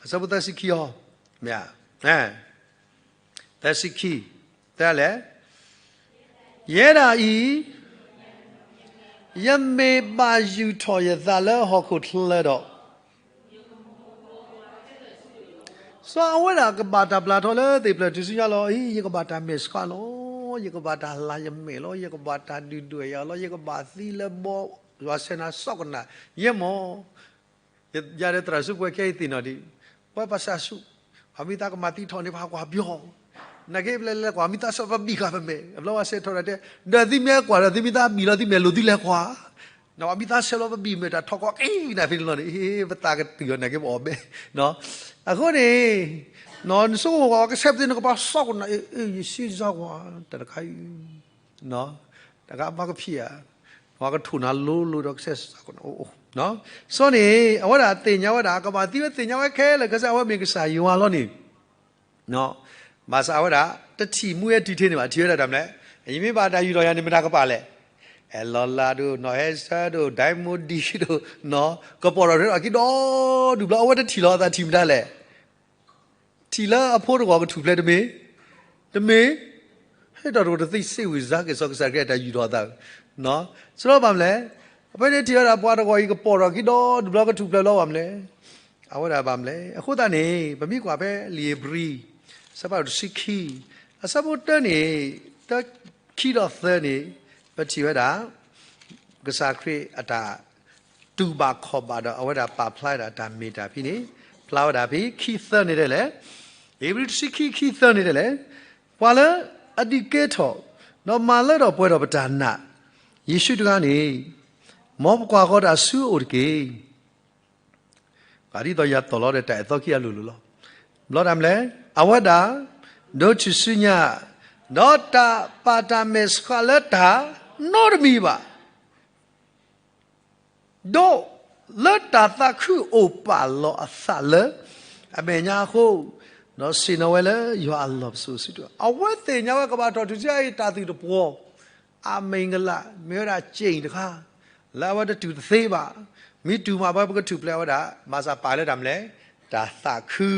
အဆၢဖိသၢဆံခံအီၤ, မ့ၢ်ဧါ, သၢဆံခံ, တဲလဲၣ်, ယဲဒၣ်အံၤ, ယမ့ၢ်ဘၣ်ယုၢ်ထီၣ်ယသးလၢဟီၣ်ခိၣ်ချၢဒီး စီၤအဝဲဒၣ်ကဘၣ်တၢ်ပျၢ်ထီၣ်လၢသ့ၣ်ဖျၢၣ်ထူၣ်စုညါလီၤ. အံၤ ယကဘၣ်တၢ်မဲာ်ဆှးလီၤ, ယကဘၣ်တၢ်လၤယမဲာ်လီၤ, ယကဘၣ်တၢ်ဒုၣ်ဒွဲၣ်ယၤလီၤ, ယကဘၣ်သံလၢဘီ, ယွၤဆဲးနၤစီကနၣ်, ယဲမီၢ်, ယၤဒီးသရၣ်စုကဝဲၤခဲအံၤသ့ၣ်နီၣ်ဒံး, ပဝဲပှၤစၢ်ဆူၣ်, ပှၤမံသးကမၤသံထီၣ်န့ၣ် ပှၤကွၢ်ပယီၤ, နာ်က့ပလဲၤလဲၤကွၢ် မံသးဆဲးပဘံၣ်ဃာ်ပမဲာ်, အဘျီဝဲဆဲးထီၣ်ဒၣ်တဲ, ဒီးသုမ့ၢ်ကွၢ်ဒီးသုမ့ၢ်သးဘံၣ်လီၤသုမဲာ်လိာ်သုလဲၤကွၢ် နဝၤမံသးဆဲးလီၤပဘံၣ်မဲာ်တၢ်ထီၣ်ကီးက့ၤနၤဖဲန့ၣ်လီၤန့ၣ်, ပသးကတုၤအီၤနာ်က့ပအီၣ်ဘဲ, အဃိန့ၣ်, နဆိကမိၣ်ကွၢ်ကဆဲးပသ့ၣ်နကပၤစီကနၣ်, ယစံးစါကွၢ်, တၢ်တခါအံၤ, တၢ်ကမၤကဖံးဧါ, ပှၤကထိၣ်နၤလိၤလိၤဒီးကဆဲးစါကနၣ်, စီၤန့ၣ် အဝဲဒၣ်သ့ၣ်ညါဝဲဒၣ် ကဘၣ်သံဝဲသ့ၣ်ညါဝဲခဲလၢာ် ကစၢ်အဝဲမ့ၢ်ကစၢ်ယွၤလီၤန့ၣ် ဘၣ်ဆၣ်အဝဲဒၣ် တထံၣ်မူဝဲတုၤထဲန့ၣ်ဘၣ်, ထံၣ်ဝဲဒၣ်တၢ်မနုၤလဲၣ်, ယမ့ၢ်ဘၣ်တၢ်ယူၢ်ထီၣ်ယၤန့ၣ် မတၤကပၤလဲၣ်, အဲၣ်လီၤလးဒိၣ်, နီၢ်ဟဲဆၢဒိၣ်, ဒိမူဒံဒိၣ်, ကပီၤထီၣ်ထဲဒီးအခံဒီဒူၣ်ဘျီ အဝဲတထံၣ်လီၤအသးထံၣ်မတၤလဲၣ်, ထံၣ်လၢအဖိတဂီၤကထူၣ်ဖျဲးတမ့ၢ်, တမ့ၢ်, ဟဲဒီးတဝဲတသ့စ့ဝံၤစါက့ၤစီၤကစၢ်ခရံာ်အတၢ်ယူၢ်ထီၣ်အသး, စရီဘၣ်မလဲၣ်, အဖဲန့ၣ်ထံၣ်ဝဲဒၣ်ပှၤတဂီၤအံၤကပီၤထီၣ်ခံဒီဒူၣ်ဘျီကထူၣ်ဖျဲးလီၤဘၣ်မလဲၣ်, အဝဲဒၣ်ဘၣ်မလဲၣ်, အဃိသတးန့ၣ် ပမ့ၢ်ကွၢ်ဖဲလံာ်ဧ့ၤဘြံၤ, အဆၢဖးဒိၣ်တဆံခံ, အဆၢဖိတၢန့ၣ်, တၢခံဒီးသၢန့ၣ်, ပထံၣ်ဝဲဒၣ် ကစၢ်ခရံာ်အတၢ်တူၢ်ဘၣ်ခီၣ်ဘၣ်ဒီး အဝဲဒၣ်ပာ်ဖျါဝဲဒၣ်တၢ်မ့ၢ်တၢ်ဖံးန့ၣ်, ဖျါဝဲဒၣ်ဖဲခံသၢန့ၣ်ဒ်လဲၣ်, ဧ့ၤဘြံၤတဆံခံ ခံသၢန့ၣ်ဒ်လဲၣ်, ပှၤလၢအဒုးကဲထီၣ်, ဒီးမၤလၢထီၣ်ပှဲၤထီၣ်ပတၢ်နာ်, ယ့ၣ်ၡူးတဂၤန့ၣ်, မ်ပကွၢ်ဃီၤတၢ်ဆူအအိၣ်တက့ၢ် ကဒ်သိးယၤသီၣ်လီၤဒီးတၢ်အဲၣ်သီခံအလိၤလိၤလီၤ. ဘျီတၢ်မလဲၣ်, အဝဲဒၣ်, ဒိးထူၣ်စုညါ, ဒီးတၢ်ပာ်တၢ်မဲာ်ဆှးလၢတၢ်, နီတမံၤဘၣ်, ဒီးလၢတၢ်သးခုအိၣ်ပာ်လီၤအသးလၢအမဲာ်ညါအဃိ, ဒီးဆ့ၣ်နီၤဝဲလၢယွၤအလီၢ်ပစိာ်စုတီၢ်, အဝဲသ့ၣ်ညါဝဲကဘၣ်ထီၣ်ထူၣ်စုညါအံၤတၢ်သုးတပှီၤ အမ့ၢ်ကလး မ့ၢ်ဝဲဒၣ်စ့ၣ်တခါ, လၢအဝဲတတူၢ်တသ့ဘၣ်, မ့ၢ်တူၢ်မးပှၤပကထူၣ်ဖျဲးဝဲဒၣ် ဘၣ်ဆၣ်ပာ်လၢတၢ်မလဲၣ်, တၢ်သးခု,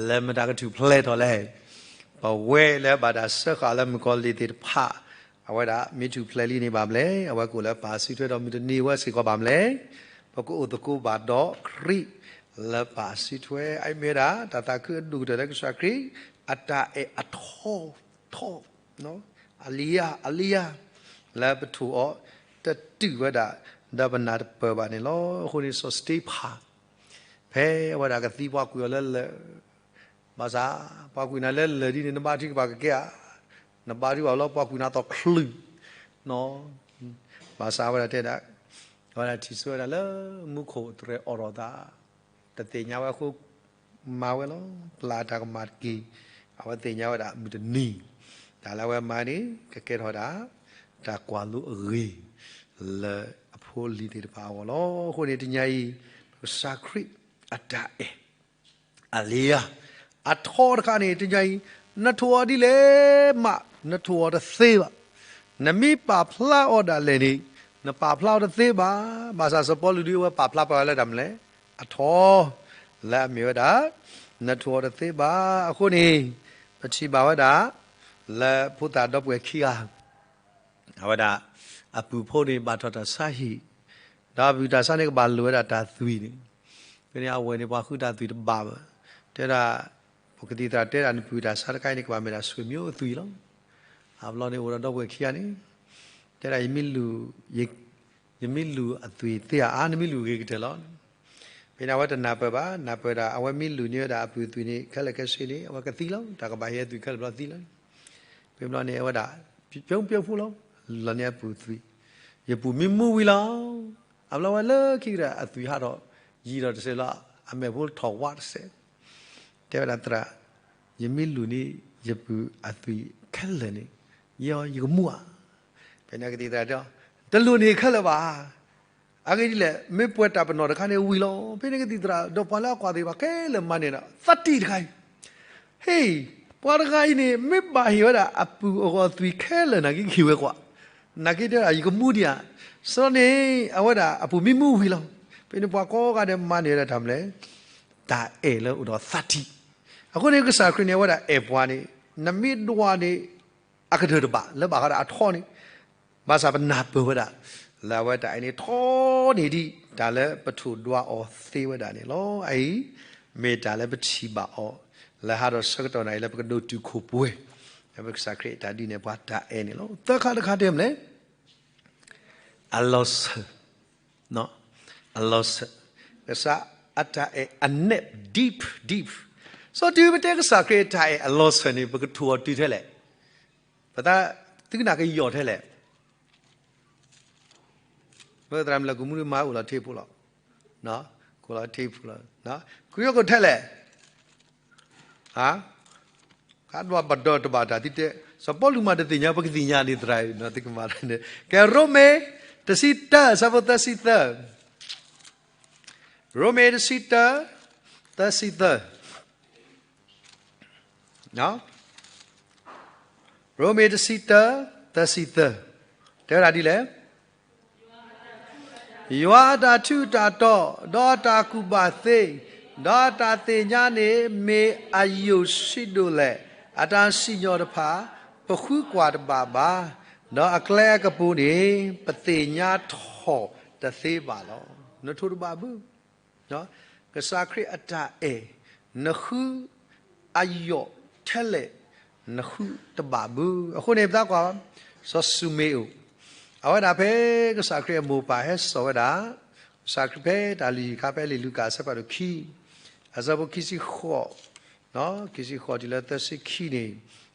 လၢမတၤကထူၣ်ဖျဲးထီၣ်လဲၣ်, ပဝဲလၢဘၣ်တၢ်စၢဃာ်လၢမုၣ်ကီၤလံၢ်သ့ၣ်တဖၣ်, အဝဲဒၣ်မ့ၢ်ထူၣ်ဖျဲးလံန့ၣ်ဘၣ်မလဲၣ်, အဝဲကအိၣ်လၢပၢ်စုထွဲဒီးမုၢ်တနံၤဝဲစ့ၢ်ကီးဘၣ်မလဲၣ်, ပကအိၣ်သကိးဘၣ်ဒီးခရံာ်, လၢပၢ်စုထွဲ အမ့ၢ်ဝဲဒၣ် တၢ်သးခုအဒိၣ်ကတၢၢ်လၢကစၢ်ခရံာ်, အတၢ်အဲၣ်အထီ, ထီ, အလံယါ, အလံယါ, လၢပထိၣ်အီၤ, တတုာ်ဝဲဒၣ်, ဒီးပနၢ်တပၢၢ်ဘၣ်န့ၣ်လီၤ. အဃိန့ၣ်စီၤစတ့ဖၣ်, ဖဲအဝဲဒၣ်ကသံပှၤကွံာ်အီၤလၢလၢၢ် ဘၣ်ဆၣ် ပှၤကွံာ်နၤလၢလၢၢ်ဒ်န့ၣ် နဘါထုကဖၣ်ကကဲဧါ, နဘါထုကဖၣ်လီၤ ပှၤကွံာ်နၤသီၣ်ချုး, ဘၣ်ဆၣ်အဝဲဒၣ်တဲဒၣ်, အဝဲဒၣ်ထံၣ်ဆိဝဲဒၣ်လၢမူခိၣ်တြဲၤအိးထီၣ်အသး, တသ့ၣ်ညါဝဲအဃိ မၤဝဲလီၤ. ပျၢ်တၢ်ကမၣ်တက့ၢ်. အဝဲသ့ၣ်ညါဝဲဒၣ်မုၢ်တနံၤ တၢ်လၢအဝဲမၤန့ၣ် ကကဲထီၣ်ဒၣ် တၢ်ကွၢ်လိအဂ့ၢ် လၢအဖိအလံၤသ့ၣ်တဖၣ်အဂီၢ်လီၤ. အဃိန့ၣ်တနံၤအံၤ ကစၢ်ခရံာ်အတၢ်အဲၣ် အလံယၤ အထီတခါန့ၣ် တနံၤအံၤ နထိၣ်အီၤဒ်လဲၣ်မး နထိၣ်အီၤတသ့ဘၣ်. နမ့ၢ်ပာ်ဖျါအီၤဒၣ်လဲာ်န့ၣ် နပာ်ဖျါအီၤတသ့ဘၣ်. ဘၣ်ဆၣ်စီၤပီလူးဒ်အဝဲပာ်ဖျါပာ်ဝဲလၢတၢ်မနုၤလဲၣ် အထီ လၢအမ့ၢ်ဝဲဒၣ် နထိၣ်အီၤတသ့ဘၣ်. အဃိန့ၣ် ပထံၣ်ဘၣ်ဝဲဒၣ် လၢဖိသၣ်ဒီပုၢ်ဝဲၢ်ခံဂၤ အဝဲဒၣ် အပုၢ်ဖိန့ၣ် ဘၣ်ထီၣ်တၢ်ဆါဟံၣ်, ဒီးအပုၢ်တၢ်ဆါန့ၣ် ကဘၣ်လိၣ်ဝဲဒၣ်တၢ်သွံၣ်န့ၣ်, ဖဲန့ၣ်အဝဲန့ၣ် ပှၤဃုတၢ်သွံၣ်တဘၣ်ဘၣ်, တဲဒၣ် ပကသံၣ်သရၣ်တဲဒၣ် နပုၢ်တၢ်ဆါတခါအံၤန့ၣ် ကဘၣ်မ့ၢ်ဒၣ်ဆွေမျိုးအသွံၣ်လီၤ. အဘျီန့ၣ်အိၣ်ဒီးဒီပုၢ်ဝဲၢ်ခံဂၤန့ၣ် တဲဒၣ် ယမ့ၢ်လူၤအသွံၣ်သ့ဧါ, နမ့ၢ်လူၤဂ့ၤကတၢၢ်လီၤ. ဖဲန့ၣ်အဝဲတနၢ်ပၢၢ်ဘၣ်, နၢ်ပၢၢ်ဒၣ် အဝဲမ့ၢ်လူၤန့ၢ်ဝဲဒၣ်အပုၢ်သွံၣ်န့ၣ် ခဲလၢာ်ခဲဆ့န့ၣ် အဝဲကသံလီၤ, တၢ်ကဘၣ်ဟ့အသွံၣ်ခဲလၢာ်ဘျီသံလီၤ. ဖဲဘျီန့ၣ် အဝဲဒၣ် ပျိပျိဖိလီၤ, လီၤန့ၢ်အပုၢ်သွံၣ်, ယပုၢ်မံမူဝံၤလီၤ. အဘျီဝဲလၢခံကတၢၢ် အသွံၣ်ဟးထီၣ်ယံာ်ဒီးတစဲးလီၤ, အမဲာ်ဖိထီၣ်ဝးတစဲး, တဲဝဲဒၣ်သရၣ်, ယမ့ၢ်လူၤန့ၢ် ယပုၢ်အသွံၣ်ခဲလၢာ်န့ၣ် ယဲယကမူဧါ. ဖဲန့ၣ်ကသံၣ်သရၣ်တဲ, တလိၣ်န့ၢ်ခဲလၢာ်ဘၣ်. အဂ့ၢ်ဒ်လဲၣ်, မ့ၢ်ပှဲၤတၢ်ပနီၣ်တခါန့ၣ်ဝံၤလီၤ. ဖဲန့ၣ်ကသံၣ်သရၣ် ဒီးပှၤလၢအကွၢ်သ့ၣ်တဖၣ်ခဲလၢာ်မၤနၢၤဒီး သးတံၢ်တခါအံၤ, ဟ့ၣ်, ပှၤတဂၤအံၤန့ၣ် မ့ၢ်ဘၣ်ဟ့ၣ်ဝဲဒၣ်အပုၢ်အဂီၢ်သွံၣ်ခဲလၢာ် နာ်က့ကဟ့ၣ်ဝဲကွၢ်, နာ်က့တဲဒၣ် ယကမူဒံးဧါ. စရီန့ၣ် အဝဲဒၣ်အပုၢ်မံမူဝံၤလီၤ. ဖဲန့ၣ်ပှၤကိးဂၤဒဲးမၤနၢၤဝဲဒၣ်တၢ်မနုၤလဲၣ်, တၢ်အဲၣ်လၢအိၣ်ဒီးသးတံၢ်. အဃိန့ၣ် ကစၢ်ခရံာ်န့ၣ် အဝဲဒၣ်အဲၣ်ပှၤန့ၣ် နမ့ၢ်ဒွးန့ၣ် အကတၢၢ်တဘၣ် လၢဘၣ်ဃးဒီးအထီန့ၣ်, ဘၣ်ဆၣ်ပနၢ်ပၢၢ်ဝဲဒၣ် လၢအဝဲတၢ်အဲၣ်န့ၣ် ထီန့ၢ်ဒံး တၢ်လၢပထိၣ်ဒွးအီၤသ့ဝဲဒၣ်န့ၣ်လီၤ. အအံၤ မ့ၢ်တၢ်လၢပထံၣ်ဘၣ်အီၤ လၢဟးဒီးဆၢကတီၢ်နၢ်အံၤလၢပကဒိၣ်တုာ်ခိၣ်ပှဲၤ, လၢပကစၢ်ခရံာ်အတၢ်ဒုးနဲၣ်ပှၤတၢ်အဲၣ်န့ၣ်လီၤ. သၢခါတခါတဲမနုၤလဲၣ် အလီၤစၢၤ, အလီၤစၢၤ, ကစၢ်အတၢ်အဲၣ်အနဲၣ် deep, deep. စီၤတုၤပတဲကစၢ်ခရံာ်အတၢ်အဲၣ်အလီၤစၢၤန့ၣ် ပကထိၣ်အီၤတုၤထဲလဲၣ်, ပသးသုကနၣ်ကယီၢ်ထဲလဲၣ်. ပသရၣ်မုၣ်လၢကမူဒမါ အိၣ်လီၤထံပူၤလီၤ, အိၣ်လီၤထံပူၤလီၤ, ကယီၢ်ကီၢ်ထဲလဲၣ်. ကဒွးဘၣ်ဒီးတဘၣ်တၢ်သံတဲ, စီၤပီလူးမၤတသ့ၣ်ညါ ပကသ့ၣ်ညါန့ၣ်သရၣ်, သုကမၤန့ၣ်, ကဲ ရိမ့ၤ တဆံတၢ ဆၢဖိသၢဆံသၢ, ရိမ့ၤ တဆံတၢ သၢဆံသၢ, ရိမ့ၤ တဆံတၢ သၢဆံသၢ, တဲဝဲဒၣ်ဒ်လဲၣ်. ယွၤအတၢ်ထူးတၢ်တီၤ, ဒီးအတၢ်ကူၣ်ဘၣ်သ့, ဒီးအတၢ်သ့ၣ်ညါန့ၣ် မ့ၢ်အယိာ်ဆံးဒိၣ်လဲၣ်. အတၢ်စံၣ်ညီၣ်တဖၣ် ပဃုကွၢ်တဘၣ်ဘၣ်, ဒီးအကျဲအကပူၤန့ၣ် ပသ့ၣ်ညါထီၣ်တသ့ဘၣ်လီၤ. နထိၣ်တဘၣ်ဘၣ်. ကစၢ်ခရံာ်အတၢ်အဲၣ်, နဃုအယိာ်ထဲလဲၣ်, နဃုတဘၣ်ဘၣ်. အဃိန့ၣ် ပသးကွၢ်, စီၤၡူမ့အိၣ်, အဝဲဒၣ်ဖဲကစၢ်ခရံာ်အမိၢ်ပၢ်ဟဲစိာ်ဝဲဒၣ်, ကစၢ်ခရံာ်ဖဲတၢ်လုၢ်ဟံၣ်အခါ ဖဲလံာ်လူၤကၣ်အဆၢဖးဒိၣ်ခံ, အဆၢဖိခံဆံဃိး, ခံဆံဃိးတုၤလၢသၢဆံခံန့ၣ်,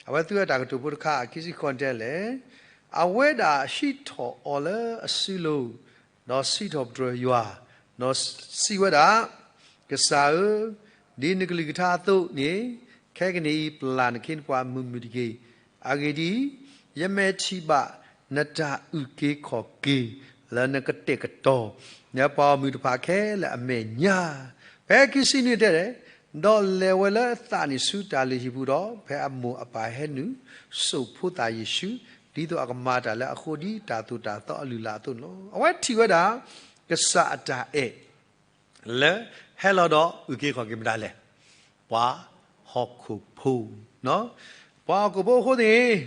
အဝဲသူဝဲတၢ်ကတိၤဖိတခါ ခံဆံဃိးန့ၣ်တဲလဲၣ်, အဝဲဒၣ်ဟံးထီၣ်အီၤလၢအစုလိၤ, ဒီးစံးထီၣ်ပတြၢၤယွၤ, ဒီးစံးဝဲဒၣ်, ကစၢ်ဧၢ, ဒ်နကလုၢ်ကထါအသိးန့ၣ်, ခဲကနံၣ်အံၤ ပျၢ်နခ့နပှၤမုာ်မုာ်တက့ၢ်. အဂ့ၢ်ဒ်အံၤ, ယမဲာ်ထံၣ်ဘၣ်နတၢ်အုၣ်က့ၤခီၣ်က့ၤ လၢနကတဲာ်ကတီၤ နပှၤဂီၢ်မုၢ်တဖၣ်ခဲလၢာ်အမဲာ်ညါ, ဖဲခံဆံနွံတဲလဲၣ်, ဒီးလဲၤဝဲလၢသးနံၣ်ဆူတၢ်လုၢ်ဟံၣ်ပူၤဒီး, ဖဲအမိၢ်အပၢ်ဟဲနုာ်ဆိၣ်ဖိသၣ်ယ့ၣ်ၡူး, ဒ်သိးအကမၤတၢ်လၢအဃိဒ်တၢ်သိၣ်တၢ်သီအလုၢ်အလၢ်အသိးန့ၣ်လီၤ. အဝဲထံၣ်ဝဲဒၣ် ကစၢ်အတၢ်အဲၣ် လၢဟဲလီၤဒီးအုၣ်က့ၤခီၣ်က့ၤမတၤလဲၣ်, ပှၤဟီၣ်ခိၣ်ဖိ, ပှၤဟီၣ်ခိၣ်ဖိအဃိန့ၣ်,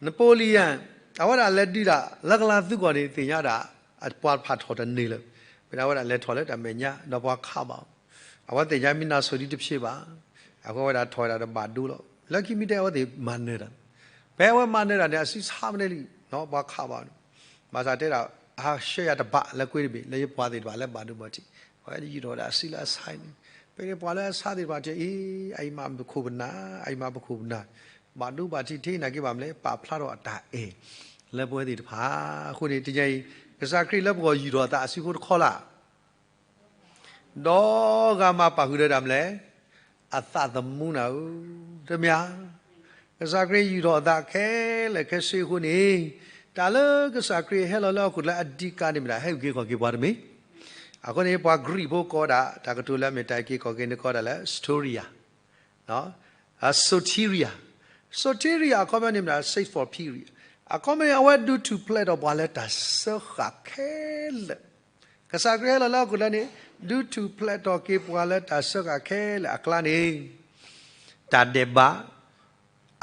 နပိလံယၣ် အဝဲဒၣ်လဲၤဒုးတၢ်လၢကလၤသူကီၢ်န့ၣ် သ့ၣ်ညါဒၣ် အပှၤတဖၣ်ထီၣ်တန့ၢ်လၢၤ, ဖဲန့ၣ်အဝဲဒၣ်လဲၤထီၣ်လၢတၢ်မဲာ်ညါ ဒီးပှၤခးဘၣ်အီၤ, အဝဲသ့ၣ်ညါမ့ၢ်နၢ်စိၤဒ်တဖျ့ဘၣ်, အဃိအဝဲဒၣ်ထီၣ်ဝဲဒၣ်တဘၣ်ဒိလီၤ. လၢခံမ့ၢ်တဲအဝဲသ့ၣ်မၤနၢၤတၢ်, ဖဲအဝဲမၤနၢၤတၢ်န့ၣ် အစုဆါမနုၤလံ, ပှၤခးဘၣ်အီၤန့ၣ်, ဘၣ်ဆၣ်တဲဒၣ် အဟးဆှၢယၤတဘၣ်လၢကွ့တဘ့ၣ် လၢယပှၤသ့ၣ်တဖၣ်လၢဘၣ်ဒိဘၣ်ထံး, အဝဲယူာ်ထီၣ်ဝဲဒၣ်အစုလၢအဆါအံၤန့ၣ်, ဖဲ ပှၤလၢအဆါသ့ၣ်တဖၣ်တဲအံၤ, အအံၤမၤပခိၣ်ပနၢ်, အအံၤမၤပခိၣ်ပနၢ်, ဘၣ်ဒိဘၣ်ထံးထဲနာ်က့ဘၣ်မနုၤလဲၣ်, ပာ်ဖျါထီၣ်အတၢ်အဲၣ်လၢပဝဲသ့ၣ်တဖၣ်. အဃိန့ၣ် တနံၤအံၤ ကစၢ်ခရံာ်လၢပဂီၢ်ယူၢ်ထီၣ်အသးအစုဖိတခီလၢ် ဒီးဂၤမၤပာ်ဃုာ်ဒီးတၢ်မနုၤလဲၣ်, အသးသမူနၤဧၢ, တမ့ၢ်ဧါ. ကစၢ်ခရံာ်ယူၢ်ထီၣ်အသးခဲလၢာ်ခဲဆ့အဃိန့ၣ်, တၢ်လၢကစၢ်ခရံာ်ဟဲလီၤလၢဟီၣ်ခိၣ်ချၢအဓိကန့ၣ်မ့ၢ်ဒၣ် ဟဲအုၣ်က့ၤခီၣ်က့ၤပှၤတမ့ၢ်. အဃိန့ၣ် ပှၤကရံၣ်ဖိကိးဒၣ် တၢ်ကတိၤလၢအမ့ၢ်တၢ်အုၣ်က့ၤခီၣ်က့ၤန့ၣ်ကိးဒၣ်လၢ soteria, soteria, soteria အခီပညီန့ၣ်မ့ၢ်ဒၣ် search for purity, အခီပညီန့ၣ် အဝဲဒုးထူၣ်ဖျဲးထီၣ်ပှၤလၢတၢ်စၢဃာ်ခဲလၢာ်. ကစၢ်ခရံာ်ဟဲလီၤလၢဟီၣ်ခိၣ်ချၢန့ၣ် ဒုးထူၣ်ဖျဲးထီၣ်က့ၤပှၤလၢတၢ်စၢဃာ်ခဲလၢာ်အကျါန့ၣ်, တၢ်ဒဲးဘး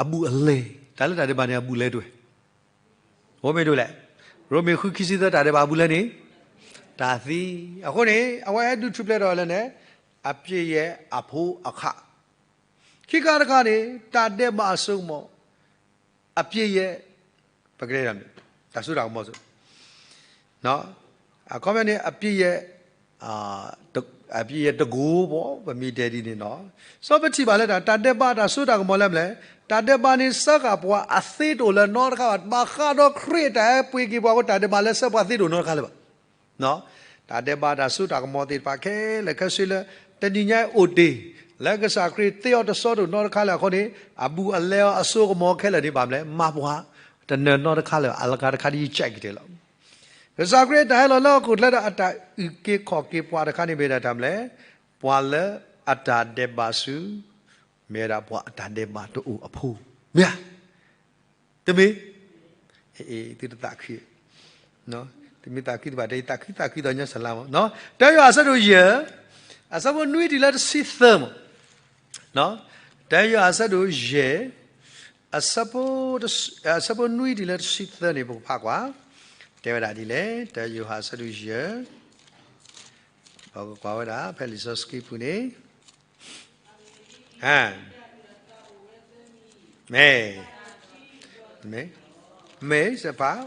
အဘူးအလဲ, တၢ်လၢတၢ်ဒဲးဘးန့ၣ် အဘူးအလဲတဝဲ, အိၣ်မ့ၢ်ဒ်လဲၣ်. ရိမ့ၤဃုခံဆံသၢ တၢ်ဒဲးဘးအဘူးအလဲန့ၣ် တၢ်သံ. အဃိန့ၣ် အဝဲဒုးထူၣ်ဖျဲးထီၣ်လၢန့ၣ် အပျဲၢ်ယဲၢ်အဖိအခါ, ခံခါတခါန့ၣ် တၢ်ဒဲးဘးအစိကမီၤ, အပျဲၢ်ယဲၢ်, ပကတဲ တၢ်စိတၢ်ကမီၤစိ အခီပညီန့ၣ် အပျဲၢ်ယဲၢ်, အပျဲၢ်ယဲၢ်တကိးဘၣ် ပမ့ၢ်တဲဒ်န့ၣ်နီၤ. စီၤပထံၣ်ဘၣ်လၢတၢ် တၢ်ဒဲးဘးတၢ်စိတၢ်ကမီၤလၢမနုၤလဲၣ်, တၢ်ဒဲးဘးန့ၣ်စၢဃာ်ပှၤအသ့တအိၣ်လၢၤနီတခါဘၣ်. ဘၣ်ဃးဒီးခရံာ်အတၢ်ဟဲပှ့ၤက့ၤပှၤအဃိ တၢ်ဒဲးဘးလၢစၢပှၤသ့တအိၣ်နီတခါလၢၤဘၣ်. တၢ်ဒဲးဘးတၢ်စိတၢ်ကမီၤသ့ၣ်တဖၣ်ခဲလၢာ်ခဲဆ့လၢ တနံၤညါအံၤအိၣ်တ့ၢ်, လၢကစၢ်ခရံာ်သ့အီၤတစီတအိၣ်နီတခါလၢၤအဃိန့ၣ် အဘူးအလဲအီၤအစိကမီၤခဲလၢာ်န့ၣ် ဘၣ်မနုၤလဲၣ်, မၤပှၤတနၢၤနီတခါလၢၤဘၣ်. အလကါတခါဒ်ယကတဲလီၤ. ကစၢ်ခရံာ်တၢ်ဟဲလီၤလၢဟီၣ်ခိၣ်ချၢဒီးအတၢ်အုၣ်က့ၤခီၣ်က့ၤပှၤတခါန့ၣ် မ့ၢ်ဒၣ်တၢ်မနုၤလဲၣ်, ပှၤလၢအတၢ်ဒဲးဘးဆူ မ့ၢ်ဝဲဒၣ်ပှၤအတၢ်ဒဲးဘးတအိၣ်အဖိ, မ့ၢ်ဧါ. တမ့ၢ်, သုတသးခု, တမ့ၢ်သးခုတဘၣ် တသးခုသးခုဒီးညါစလါမး. တၢယိၤဟၣ်အဆၢဒိၣ်ယဲၢ်, အဆၢဖိနွံတုၤလၢတဆံသၢမး. တၢယိၤဟၣ်အဆၢဒိၣ်ယဲၢ်, အဆၢဖိနွံတုၤလၢတဆံသၢန့ၣ် ပကဖးကွၢ်, တဲဝဲဒၣ်ဒ်လဲၣ်, တၢယိၤဟၣ်အဆၢဒိၣ်ယဲၢ်, ပကကွၢ်ဝဲဒၣ် ဖဲလံာ်စီဆှံပူၤန့ၣ် မ့ၢ်, မ့ၢ်, မ့ၢ်စ့ၢ်ဖး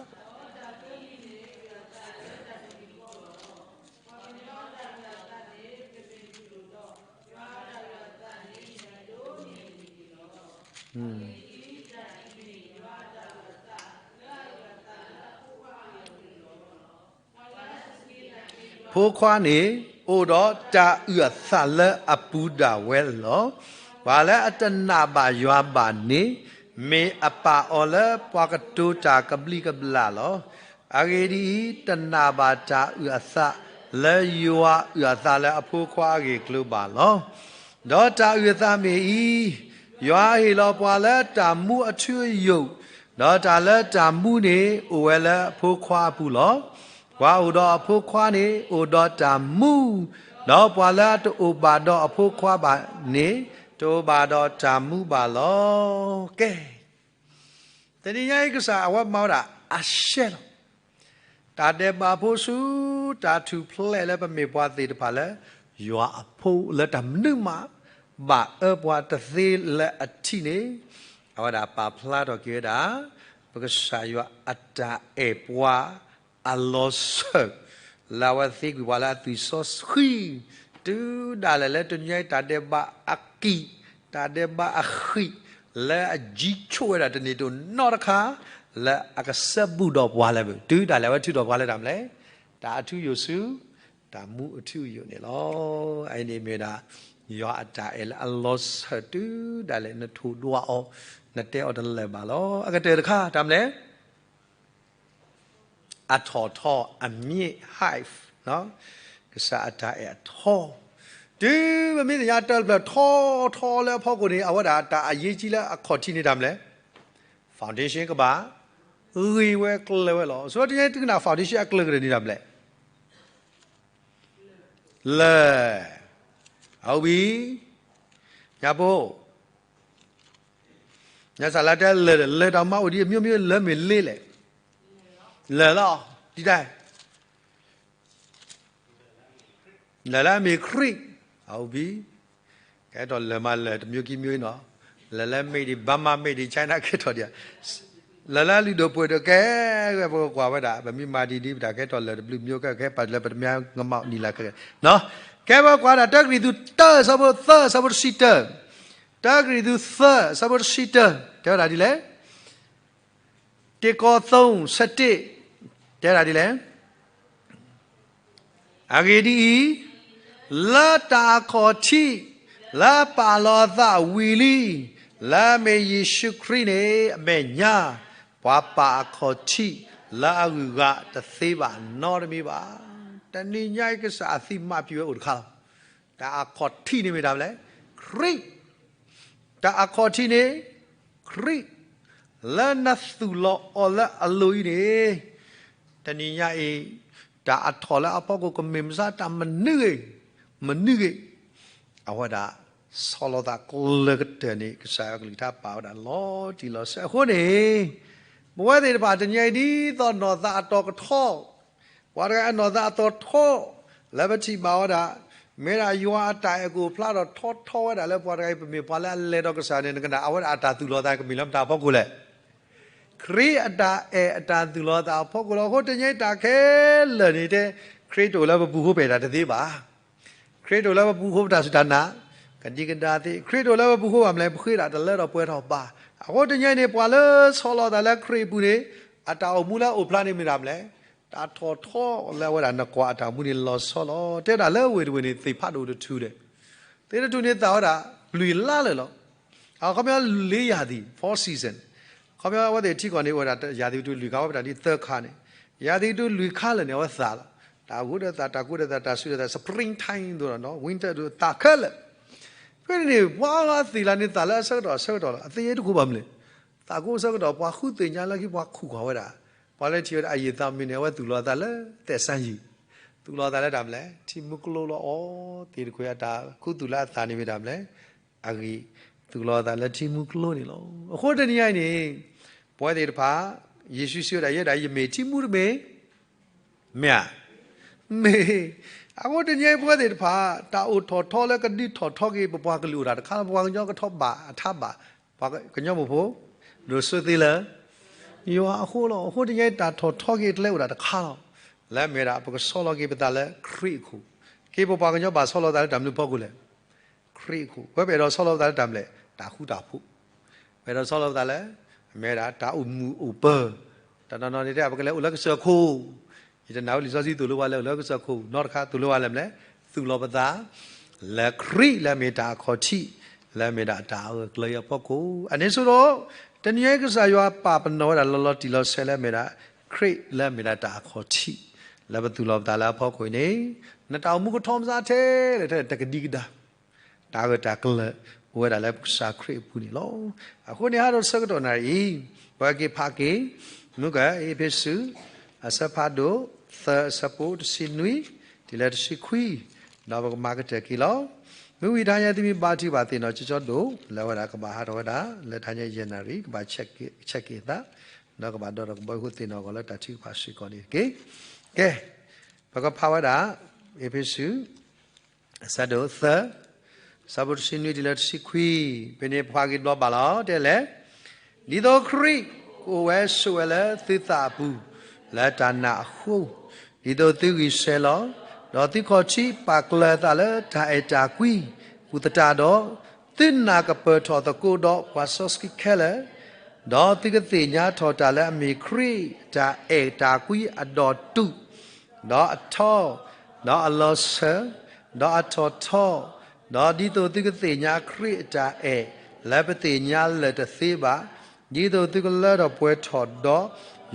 ဖိခွါန့ၣ် အိၣ်ဒီးတၢ်အုၣ်အသးလၢအပူၤဒၣ်ဝဲလီၤ. ပှၤလၢအတနာ်ဘၣ်ယွၤဘၣ်န့ၣ် မ့ၢ်အပာ်အီၤလၢပှၤကတိၤတၢ်ကဘျံးကဘျၣ်လီၤ. အဂ့ၢ်ဒ်အံၤ, တနာ်ဘၣ်တၢ်အုၣ်အသးလၢယွၤအုၣ်အသးလၢအဖိခွါအဂ့ၢ်အကျိၤဘၣ်လီၤ. ဒီးတၢ်အုၣ်အသးမ့ၢ်အံၤ, ယွၤဟ့ၣ်လီၤပှၤလၢတၢ်မူအထူအယိာ်, ဒီးတၢ်လၢတၢ်မူန့ၣ် အိၣ်ဝဲလၢအဖိခွါအပူၤလီၤ. ပှၤအိၣ်ဒီးအဖိခွါန့ၣ် အိၣ်ဒီးတၢ်မူ, ဒီးပှၤလၢအတအိၣ်ဘၣ်ဒီးအဖိခွါဘၣ်န့ၣ် တအိၣ်ဘၣ်ဒီးတၢ်မူဘၣ်လီၤ. ကဲ, တနံၤညါအံၤ ကစၢ်အဝဲမၤဝဲဒၣ်အရှဲလီၤ. တၢ်ဒဲးဘးဖိဆူ တၢ်ထူၣ်ဖျဲးလၢပမ့ၢ်ပှၤသ့ၣ်တဖၣ်လၢ ယွၤအဖိလၢတၢ်မနုၤမး ဘၣ်အၢပှၤတသ့လၢအထံးန့ၣ်, အဝဲဒၣ်ပာ်ဖျါထီၣ်က့ၤဝဲဒၣ် ပကစၢ်ယွၤအတၢ်အဲၣ်ပှၤအလီၤစၢၤ လၢအဝဲသ့ကွံာ်ပှၤလၢအသွံၣ်စီဆှံ, တုၤဒၣ်လဲာ်လၢတနံၤညါအံၤ တၢ်ဒဲးဘးအကံၢ်, တၢ်ဒဲးဘးအဃံး, လၢအယံၤဆိၣ်ဝဲဒၣ်တန့ၢ်တအိၣ်နီတခါ, လၢအကစၢ်ဘူၣ်ဒီးပှၤလၢၤဘၣ်, တုၤဒၣ်လဲာ်အဝဲထုးထီၣ်ပှၤလၢတၢ်မနုၤလဲၣ်, တၢ်အထူအယိာ်ဆူ တၢ်မူအထူအယိာ်န့ၣ်လီၤ. အအံၤန့ၣ်မ့ၢ်ဝဲဒၣ် ယွၤအတၢ်အဲၣ်လၢအလီၤစၢၤ တုၤဒၣ်လဲာ်နထိၣ်ဒွးအီၤ, နတဲအီၤတလၢာ်ဘၣ်လီၤ. အကတၢၢ်တခါ တၢ်မနုၤလဲၣ် အထီၣ်ထီ, အမြင့်, height, ကစၢ်အတၢ်အဲၣ်အထီ, တုၤပမ့ၢ်သ့ၣ်ညါတၢ်တဖျၢၣ်ထီထီလၢအဖီခိၣ်န့ၣ် အဝဲဒၣ်တၢ်အရေးကြီးလၢအခီၣ်ထံးန့ၣ်တၢ်မနုၤလဲၣ်, foundation ကဘၣ်ဂ့ၤဝဲကျၢၤဝဲလီၤ. ဆိုတော့ တနံၤညါအံၤ သုကနၣ် foundation အကျၢၤကတၢၢ်န့ၣ်တၢ်မနုၤလဲၣ် လၢၢ်, အဝံၤ, ညါဖိ, ညါစၢ်လၢတဲလၢၢ်, လၢၢ်တၢ်မၤအိၣ်ဒံးအမျိုးမျိုး, လၢၢ်မ့ၢ်လ့လဲၣ်, လၢၢ်လီၤ, ဒ်တၢ်, လၢၢ်လၢအမ့ၢ်ခရံာ်, အဝံၤ, ကဲထီၣ်လၢၢ်မးလၢၢ်တမျိုးခံမျိုးနီၤ, လၢၢ်လၢ made in Burma, made in China ကဲထီၣ်ဒံး, လၢၢ်လၢလုၢ်ဒိၣ်ပှ့ၤဒိၣ်ကဲ, ပကကွၢ်ဝဲဒၣ် ပမ့ၢ်မၤဒ်ဒ်ပတၢ်ကဲထီၣ်လၢၢ်တဘျုးမျိုးကဲ ကဲပာ်လၢပတမၢ်ငမီၣ်နံၤလၢ်ခဲကဲနီၤ, ကဲ ကဲ ပကွၢ်ဒၣ် တၢကရံၣ်သူးတၢ အဆၢဖိသၢ အဆၢဖိတဆံတၢ, တၢကရံၣ်သူးသၢ အဆၢဖိတဆံတၢ တဲဝဲဒၣ်ဒ်လဲၣ်. တံၤကီၤသိးဆၢတ့ၢ် တဲဝဲဒၣ်ဒ်လဲၣ်. အဂ့ၢ်ဒ်အံၤ, လၢတၢ်အခီၣ်ထံး လၢပာ်လီၤအသးဝံၤလံ, လၢအမ့ၢ်ယ့ၣ်ၡူးခရံာ်န့ၣ် အမဲာ်ညါ ပှၤပာ်အခီၣ်ထံးလၢအဂုၤအဂၤတသ့ဘၣ်နီတမံၤဘၣ်. တနံၤညါအံၤကစၢ်အသံမးပျံၤဝဲအိၣ်တခါလီၤ. တၢ်အခီၣ်ထံးန့ၣ်မ့ၢ်တၢ်မနုၤလဲၣ်. ခရံာ်, တၢ်အခီၣ်ထံးန့ၣ် ခရံာ်, လၢနသူၣ်လီၤအီၣ်လၢအလိၤအံၤန့ၣ်, တနံၤညါအံၤ တၢ်အထီၣ်လၢအဖီခိၣ်ကမ့ၢ်မစါတၢ်မနုၤဂ့ၤ, မနုၤဂ့ၤ, အဝဲဒၣ်ဆီလီၤသးကျၢၤကတၢၢ်န့ၣ် ကစၢ်ယွၤကလုၢ်ကထါပာ်ဝဲဒၣ်လီၤတံၢ်လီၤဆဲးအဃိန့ၣ်, ပဝဲသ့ၣ်တဖၣ်တနံၤညါအံၤဒ်သိးနီၢ်သးအတီၤကထီ, ပှၤတဂၤအနီၢ်သးအတီၤထီ, လၢပထံၣ်ဘၣ်ဝဲဒၣ်, မ့ၢ်ဒၣ်ယွၤအတၢ်အဲၣ်ကအိၣ်ဖျါထီၣ်ထီထီဝဲဒၣ်လၢပှၤတဂၤအံၤ ပမ့ၢ်ပှၤလၢအလဲၤဒီးကစၢ်န့ၣ် နကနၣ် အဝဲဒၣ်အတၢ်သူၣ်လီၤသးကမ့ၢ်လၢမတၤအဖီခိၣ်လဲၣ်. ခရံာ်အတၢ်အဲၣ်အတၢ်သူၣ်လီၤသးအဖီခိၣ်လီၤ. အဃိတနံၤညါအံၤတၢ်ခဲလၢာ်န့ၣ်တဲ, ခရံာ်တအိၣ်လၢပပူၤဃိ ပအဲၣ်တၢ်တသ့ဘၣ်. ခရံာ်တအိၣ်လၢပပူၤဃိ ပတၢ်စူၢ်တၢ်နာ် ကဒံကဒါသ့, ခရံာ်တအိၣ်လၢပပူၤဃိဘၣ်မနုၤလဲၣ် ပဃ့ဒၣ်တၢ်လၢထီၣ်ပှဲၤထီၣ်ဘၣ်. အဃိတနံၤညါအံၤန့ၣ် ပှၤလၢဆီလီၤသးလၢခရံာ်အပူၤန့ၣ်, အတၢ်အိၣ်မူလၢအအိၣ်ဖျါန့ၣ်မ့ၢ်ဒၣ်မနုၤလဲၣ်. တၢ်ထီၣ်ထီလၢအဝဲဒၣ်နကွၢ်အတၢ်အိၣ်မူန့ၣ်လီၤဆီလီၤ. တဲဒၣ်လၢအဝ့ၢ်တဝ့ၢ်န့ၣ် သ့ၣ်ဖးဒိၣ်တထူၣ်ဒီး, သ့ၣ်တထူၣ်န့ၣ်သၣ်ဝဲဒၣ် လွံၢ်လါလၢာ်လီၤ. အခီပညီလွံၢ်ရာသီ, four season. အခီပညီအဝဲသ့ၣ်ထံကီၢ်န့ၣ်အိၣ်ဝဲဒၣ် ရာသီဥတုလွံၢ်ခါ ဝဲဒၣ်ဒ်သၢခါန့ၣ်, ရာသီဥတုလွံၢ်ခါလၢာ်န့ၣ် အဝဲသၣ်လီၤ. တၢ်ဂိၢ်ဒီးသၣ်, တၢ်ကိၢ်ဒီးသၣ်, တၢ်စူၤဒီးသၣ်, springtime သိးဒီး winter ဒီးသၣ်ခဲလၢာ်. ဖဲန့ၣ်န့ၣ် ပှၤဂၤသ့ၣ်လၢန့ၣ် သၣ်လၢအဆၢကတီၢ်အဆၢကတီၢ်လီၤ. အသ့ၣ်ညါတခူဘၣ်မနုၤလဲၣ်. သးကိးဆၢကတီၢ် ပှၤဃုသ့ၣ်ညါလၢခံ ပှၤခူၣ်ကွၢ်ဝဲဒၣ်, ပှၤလၢထံၣ်ဝဲဒၣ်အယံာ်သးမုာ်န့ၣ် အဝဲသူၣ်လီၤအသးလၢသဲးစၢ်ယံၤ, သူၣ်လီၤအသးလၢတၢ်မနုၤလဲၣ်, ထံမူကျိလီၤ. အီၤသ့ၣ်တခွဲးအတၢ်ခူသူၣ်လၢအသးန့ၣ်မ့ၢ်တၢ်မနုၤလဲၣ်, အဂ့ၢ်သူၣ်လီၤအသးလၢထံမူကျိန့ၣ်လီၤ. အဃိတနံၤညါအံၤန့ၣ် ပဝဲသ့ၣ်တဖၣ် ယ့ၣ်ၡူးစံးဝဲဒၣ် ယဲဒၣ် ယမ့ၢ်ထံမူတမ့ၢ် မ့ၢ်ဧါ, မ့ၢ်. အဃိတနံၤညါအံၤ ပဝဲသ့ၣ်တဖၣ် တၢ်အိၣ်ထီၣ်ထီလၢကဒုးထီၣ်ထီက့ၤ ပပှၤကလုာ်အိၣ်တၢ်တခါလီၤ. ပပှၤကညီကထီၣ်ဘၣ်အထါဘၣ်, ပှၤကညီမုၢ်ဖိ ဒိၣ်စိသ့လၢ ယွၤအဃိလီၤ. အဃိတနံၤညါအံၤ တၢ်ထီၣ်ထီက့ၤတလဲအိၣ်ဒၣ်တခါလီၤ. လၢအမ့ၢ်ဒၣ် ပကဆီလီၤက့ၤပသးလၢခရံာ်အခိၣ်, က့ၤပပှၤကညီဘၣ်ဆီလီၤသးလၢတၢ်မနုၤအဖီခိၣ်လဲၣ်. ခရံာ်အခိၣ်. ပဝဲပအဲၣ်ဒိးဆီလီၤပသးလၢတၢ်မနုၤလဲၣ်, တၢ်ဃူတၢ်ဖိး. ပအဲၣ်ဒိးဆီလီၤပသးလၢ အမ့ၢ်ဒၣ်တၢ်အိၣ်မုာ်အိၣ်ပၢၤ, တနီၤနီၤန့ၣ်တဲ ပကလဲၤအိၣ်လၢကစၢၢ်ခိၣ်, ယတနာ်ဝဲလံာ်စီဆှံသိၣ်လိပှၤလဲၤအိၣ်လၢကစၢၢ်ခိၣ်, နီတခါသိၣ်လိပှၤလဲၤမနုၤလဲၣ်, သူၣ်လီၤပသး လၢခရံာ်လၢအမ့ၢ်တၢ်အခီၣ်ထံး, လၢအမ့ၢ်ဒၣ်တၢ်အၢၣ်ကျၢၤအံၤအဖီခိၣ်. အန့ၣ်ဆိဒီး တနံၤညါအံၤကစၢ်ယွၤပာ်ပနီၣ်ဝဲဒၣ်လီၤလီၤတံၢ်လီၤဆဲးလၢအမ့ၢ်ဒၣ် ခရံာ်လၢအမ့ၢ်ဒၣ်တၢ်အခီၣ်ထံး, လၢပသူၣ်လီၤပသးလၢအဖီခိၣ်အံၤန့ၣ်, နတၢ်အိၣ်မူကထီၣ်မစါထဲလဲၣ်ထဲလဲၣ် တကဒံကဒါ တၢ်ဂၢၢ်တၢ်ကျၢၤ အိၣ်ဝဲဒၣ်လၢကစၢ်ခရံာ်အပူၤန့ၣ်လီၤ. အဃိန့ၣ် ဟးဒီးဆၢကတီၢ်နၣ်ရံၣ်အံၤ ပက့ၤဖးက့ၤ မုၢ်က အ့းဖ့းစူး အဆၢဖးဒိၣ် သၢ အဆၢဖိတဆံနွံ တုၤလၢတဆံခွံ, ဒီးပကမၤကတၢၢ်က့ၤလီၤ. မ့ၢ်ဝံၤတဟါညါ သုမ့ၢ်ဘါထုကဖၣ်သ့ၣ်နီၣ်ကၠီကၠီဒိၣ် လၢဝဲဒၣ်ကဘၣ်ဟးထီၣ်ဝဲဒၣ် လၢတဟါညါယဲၢ်နၣ်ရံၣ် ကဘၣ်ဆဲးက့ၤအသး ဒီးကဘၣ်ဒီသဒၢကဘီယူၤဃုာ်သ့ၣ်နီၣ်အဂီၢ်လၢတၢ်ထုကဖၣ်စ့ၢ်ကီးန့ၣ်တက့ၢ်. ကဲ, ပကဖးဝဲဒၣ် အ့းဖ့းစူး အဆၢဒိၣ်သၢ အဆၢဖိတဆံနွံတုၤလၢတဆံခွံ, ဖဲန့ၣ်ပဖးက့ၤတဘျီဘၣ်လီၤ. တဲလဲၣ်, ဒ်သိးခရံာ်ကအိၣ်ဝဲဆိးဝဲလၢသုသးအပူၤ လၢတၢ်နာ်အဃိ, ဒ်သိးသုဂံၢ်ဆဲးလီၤ, ဒီးသုခီၣ်ထံးပာ်ကျၢၤအသးလၢတၢ်အဲၣ်တၢ်ကွံ ပူၤသတးဒီး, သုနာ်ကပၢၢ်ထီၣ်သကိးဒီးပှၤစီဆှံခဲလၢာ်, ဒီးသုကသ့ၣ်ညါထီၣ်တၢ်လၢအမ့ၢ်ခရံာ်အတၢ်အဲၣ်တၢ်ကွံအဒီးတုာ် ဒီးအထီ, ဒီးအလီၤစၢၤ, ဒီးအထီၣ်ထီ, ဒီးဒ်သိးသုကသ့ၣ်ညါခရံာ်အတၢ်အဲၣ် လၢပသ့ၣ်ညါလၢာ်တသ့ဘၣ်, ဒ်သိးသုကလၢထီၣ်ပှဲၤထီၣ်ဒီး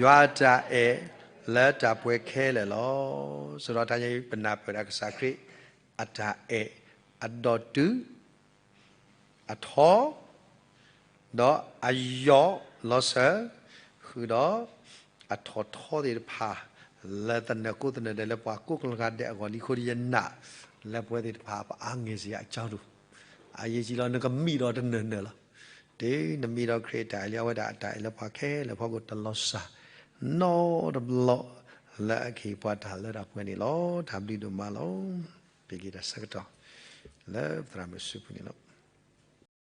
ယွၤအတၢ်အဲၣ်လၢတၢ်ပှဲၤခဲလၢာ်လီၤ. ဆိုတော့ တဟါညါအံၤ ပနၢ်ပၢၢ်ဒၣ်ကစၢ်ခရံာ်အတၢ်အဲၣ်အဒီးတုာ် အထီ, ဒီးအယီၢ်လီၤစၢၤ, ဃုာ်ဒီးအထီၣ်ထီသ့ၣ်တဖၣ် လၢသနၢၣ်ကိးသနၢၣ်ဒဲးလၢပှၤကိးကလုာ်ဂၤဒဲးအဂီၢ်လံအဃိ ယနာ် လၢပဝဲသ့ၣ်တဖၣ် ပအါငဲၢ်စ့ၢ်အကၠီဒိၣ်, အယံာ်ကံလီၤ နကမံဒီးတနၢၣ်နၢၣ်လီၤ. တ့ နမံဒီးခရံာ်အတၢ်အဲၣ်လံ အဝဲဒၣ်အတၢ်အဲၣ်လၢပှၤခဲလၢာ်အဖီခိၣ် တလီၤစၢ် နီတဘျီ လၢအကဟ့ၣ်ပှၤတၢ်လၢတၢ်ပှဲၤန့ၣ်လီၤ. တၢ်ဘျုးဒိၣ်မးလီၤ. ပက့ၤတၢ်ဆၢကတီၢ် လၢပသရၣ်မုၣ်စုပူၤန့ၣ်လီၤ.